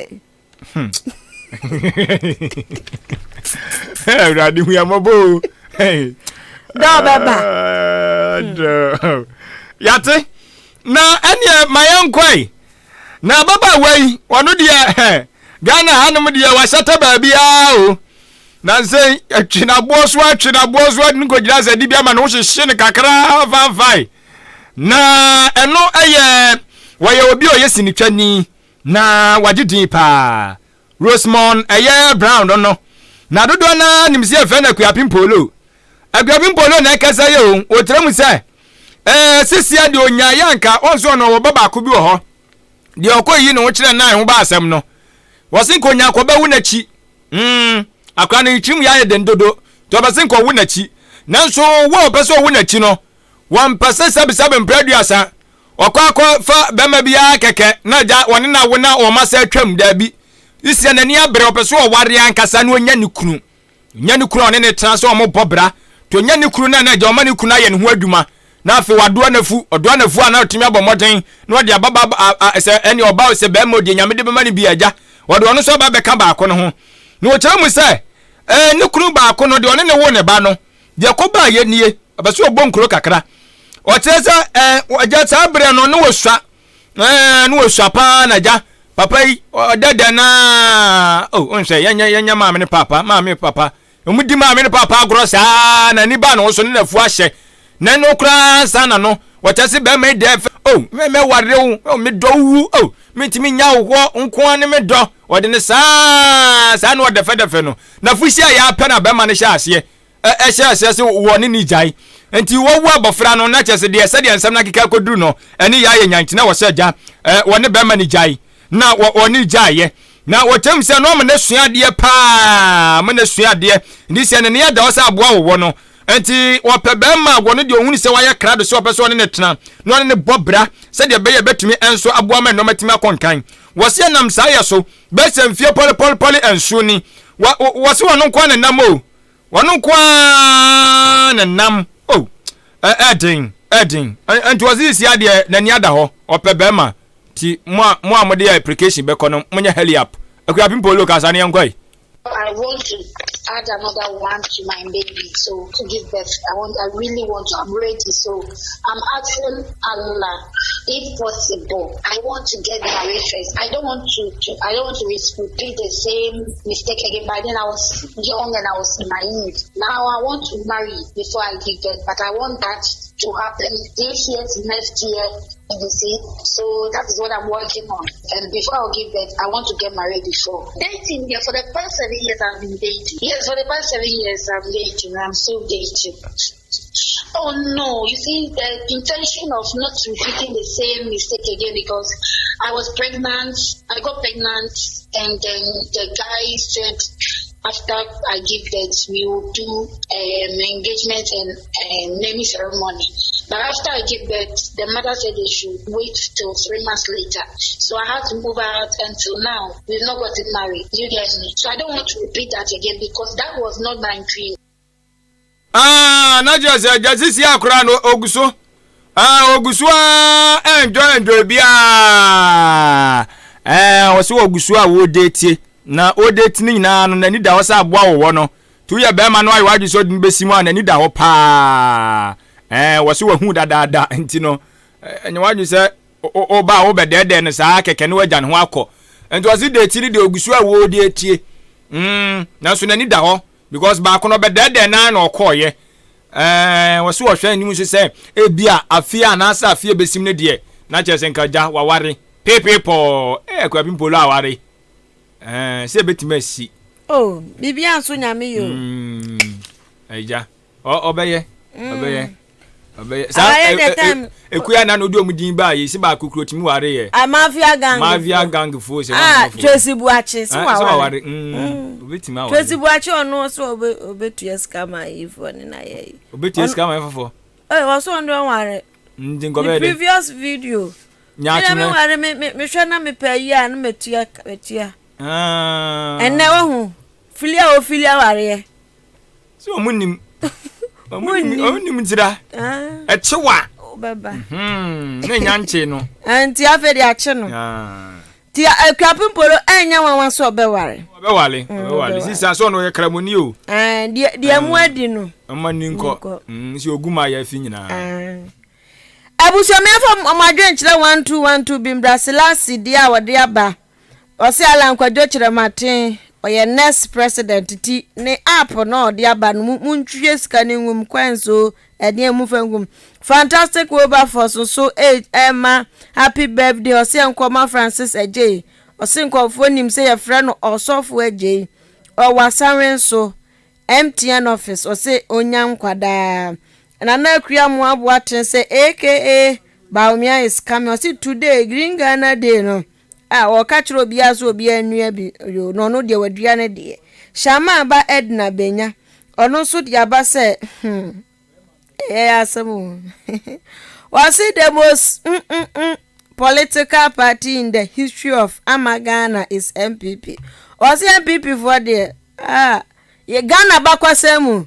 Awurade hu yɛn mmɔbɔ o. Dɛ ɔbɛba. Yate na ɛneɛ ma yɛnkɔe na ababaawa yi ɔno deɛ Ghana hanom deɛ wahyɛtɛ baabiara o. Nansa yi, atwi n'aboɔ so atwi n'aboɔ so ade no kɔgyina sɛ de bi ama ne ho hyehye no kakra fanfae. Na ɛno yɛ wɔyɛ obi a ɔyɛ sinitwani na wagye din paa. Rosemond ɛyɛ Brown no no. Na dodoɔ no ara nim sɛ yɛfrɛ no Akuapem Polo. Akuapem Polo na ɛkasa yɛ o, ɔkyerɛ mu sɛ ɛɛ sesia deɛ ɔnyaeɛ anka ɔnso ɔno ɔwɔ ba baako bi wɔ hɔ. Deɛ ɔkɔyi ne ho kyerɛ nan ho ba asɛm no. Wɔse nka ɔnya akɔbɛwo n'akyi. Mm, akora no ne tirim yɛ ayɛ den dodo, nti ɔpɛ sɛ nka ɔwo n'akyi. Nanso wo a ɔpɛ sɛ ɔwo n'akyi no, wɔmpɛ sɛ sɛbesɛbe mprɛ aduasa ɔkɔ akɔfa bɛrima biara kɛkɛ na agya wɔne no awo na wɔn asa atwam. Daabi. Isia n'ani abere, ɔpɛ sɛ ɔware ankasa na ɔnya ne kunu. Ɔnya ne kunu a ɔne no tena sɛ wɔbɔ bra. Nti ɔnya ne kunu no a na agya ɔma ne kunu ayɛ ne ho adwuma. Na afei wadoa n'afu, ɔdoa n'afu a na ɔtumi abɔ mmɔden na ɔde aba ba a, sɛ ɛne ɔba sɛ bɛrima ɔdeɛ nyame de bɛma no bi agya, ɔde ɔno nso aba abɛka baako no ho. Na ɔkyerɛ mu sɛ, ɛɛ ne kunu baako no deɛ ɔne ne wo ne ba no, deɛ ɛkɔbaa yɛ nie, ɔpɛ sɛ ɔbɔ nkuro kakra. Ɔkyerɛ sɛ ɛɛ agya saa berɛ no ne wɔsua, ɛɛ ne wɔsua paa na agya papa yi ɔda dɛ naa, oh nhwɛ yɛnyɛ yɛnyɛ maame ne papa, maame papa Wɔdi maame ne paapa agorɔ saa na ani ba ne ho so ne n'afu ahyɛ. Na ɛno koraa ansa na no, wɔkyɛ se bɛrima yi deɛ fɛ, oh, me mɛware wo, oh, medɔ wo wu, oh, mentumi nya wo hɔ nko ara ne me dɔ. Wɔde no saa saa na wɔdɛfɛdɛfɛ no. N'afu hyɛ yɛ apɛ na bɛrima no hyɛ aseɛ ɛhyɛ aseɛ se wɔ ne ne gyae. Nti wɔwu abɔfra no na kyɛ se deɛ sɛdeɛ nsɛm no akeka akɔduru no, ɛne yɛ ayɛ nyankyena wɔ sɛ gya wɔ ne bɛrima no gyae. na wɔne gyaeɛ. Na wɔkyerɛ mu sɛ na ɔma no asua adeɛ paa, ama no asua adeɛ. Nti sɛ ne ne ada hɔ sɛ aboa wɔwɔ no, nti wɔpɛ bɛrima a wɔno deɛ ɔhunu sɛ wayɛ krado sɛ ɔpɛ sɛ ɔne ne tena na ɔne ne bɔ bra sɛdeɛ ɛbɛyɛ bɛtumi nso aboa ma nneɛma atumi akɔ nkan. Wɔse ɛnam saa yɛ so bɛyɛ sɛ mfie pɔlepɔlepɔle nson ni. Wɔse wɔno nko ara na nam o, wɔno nko ara na nam o. Ɛden, ɛden. Nti wɔse sisi adeɛ n'ani ada hɔ, ɔpɛ bɛrima. Nti mo a mo a mode application bɛkɔ no monyɛ hurry up. Akuapem Polo kasa ne yɛnkɔ yi. I want to add another one to my baby. So to give birth, I want, I really want to. I'm ready. So I'm asking Allah, if possible, I want to get married first. I don't want to, to I don't want to repeat the same mistake again. By then I was young and I was naive. Now I want to marry before I give birth, but I want that to happen this year, next year, you see. So that is what I'm working on. And before I give birth, I want to get married before. Dating, yeah, for the past seven years I've been dating. Yes, for the past seven years I'm dating. I'm still dating. Oh no, you see, the intention of not repeating the same mistake again because I was pregnant, I got pregnant, and then the guy said after I give birth, we will do um, engagement and um, naming ceremony. But after I give birth, the mother said they should wait till three months later. So I had to move out until now. We've not gotten married. You get me? So I don't want to repeat that again because that was not my dream. Ah, na kyerɛ sɛ agya sisi akora no ogu so. Ah, ogu so a enjoy enjoy biara. Eh, ɔsɛ ogu so a wɔde tie. Na ɔde tie ne nyinaa no n'ani da hɔ sɛ aboa wɔwɔ no. Tu yɛ bɛrima no ayɛ wadwe sɛ ɔde no bɛsi mu a n'ani da hɔ paa. Eh, wɔsɛ wahu dadaada nti no ɛnyɛ wadwe sɛ ɔba a wobɛdɛɛdɛɛ no saa kɛkɛ ne wagya ne ho akɔ. Nti ɔse de ti no deɛ ogu so a wɔde tie. Mm, nanso n'ani da hɔ. Because baako no ɔbɛdɛɛdɛɛ naa na ɔkɔɔyɛ. Ɛɛ wɔsi wɔhwɛ anim nso sɛ ebi a afie anaasɛ afie besim no deɛ na kyerɛ sɛ nka gya waware peepee pɔɔ ɛɛ Akuapem Polo aware ɛɛ sɛ ebetumi asi. Oh biribi anso nyame yɛ o. Mm, ɛgya ɔbɛyɛ ɔbɛyɛ. ɔbɛyɛ saa ekuya na na odi ɔmo din baa yi si baako kuro tumi ware yɛ. Ah, mafia gang mafia gang fo sɛ ah Tracy Buakye sɛ ah, waware mm, obetumi aware Tracy Buakye ɔno so obe obetua sika ma ayifoɔ ne na yɛ yi obetua sika ma ayifofo ee wɔso ɔno ɔware nti nkɔbɛyɛ de previous video nyaatwene mi ware mi mi mehwɛ na mepɛ yi a na metua metua ah. ɛnɛ wahu fili a ofili awareɛ. sɛ ɔmo nim ɔmo nim ɔmo nim ntira ah. ɛkye wa bɛba hmm, ne nya nkye no ah, nti afei de akye no ah. nti akuapem polo ɛnyɛ nwanwa sɛ ɔbɛware ɔbɛware mm, ɔbɛware sisa sɛ ɔno ɔyɛ kramoni o deɛ deɛ mu adi no ɔma ni nkɔ mm, nti ogu ma yɛ afi nyinaa abusuameɛfo ɔmo adwenkyerɛ 1212 bi mbra selasi deɛ a wɔde aba Ɔse Allan Kwadwo Kyerematen ɔyɛ next president ti ne app no a ɔde aba no mo montwie sika no ngum coins o ɛdeɛn momfa ngum Fantastic Wilberforce nso ɛma happy birthday ɔse ɛnkɔma Francis Adjei ɔse nkurɔfoɔ nim sɛ yɛfrɛ no Ɔsɔfo Adjei ɔwɔ Asanwe nso MTN office ɔse ɔnya nkwa daa Nana Akua Amoah Boateng sɛ aka Bawumia is coming ɔse today Green Ghana day no A ɔka kyerɛ obiara sɛ obiara nnua bi yoo na ɔno deɛ wadua ne deɛ. Shammah ba Edna Benya, ɔno nso de aba sɛ hmm, ɛyɛ asɛm o. Wɔse the most mm, mm, mm, political party in the history of ama Ghana is NPP. Wɔse NPP foɔ deɛ, ah, Ghana bakwasɛm mu.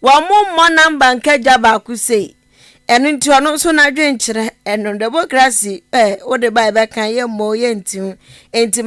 Wɔmmɔ number nka gya baako sei. Ɛno nti ɔno nso n'adwenkyerɛ ɛno democracy ɛ wode ba ɛbɛka yɛmmɔ yɛnti ho enti ma.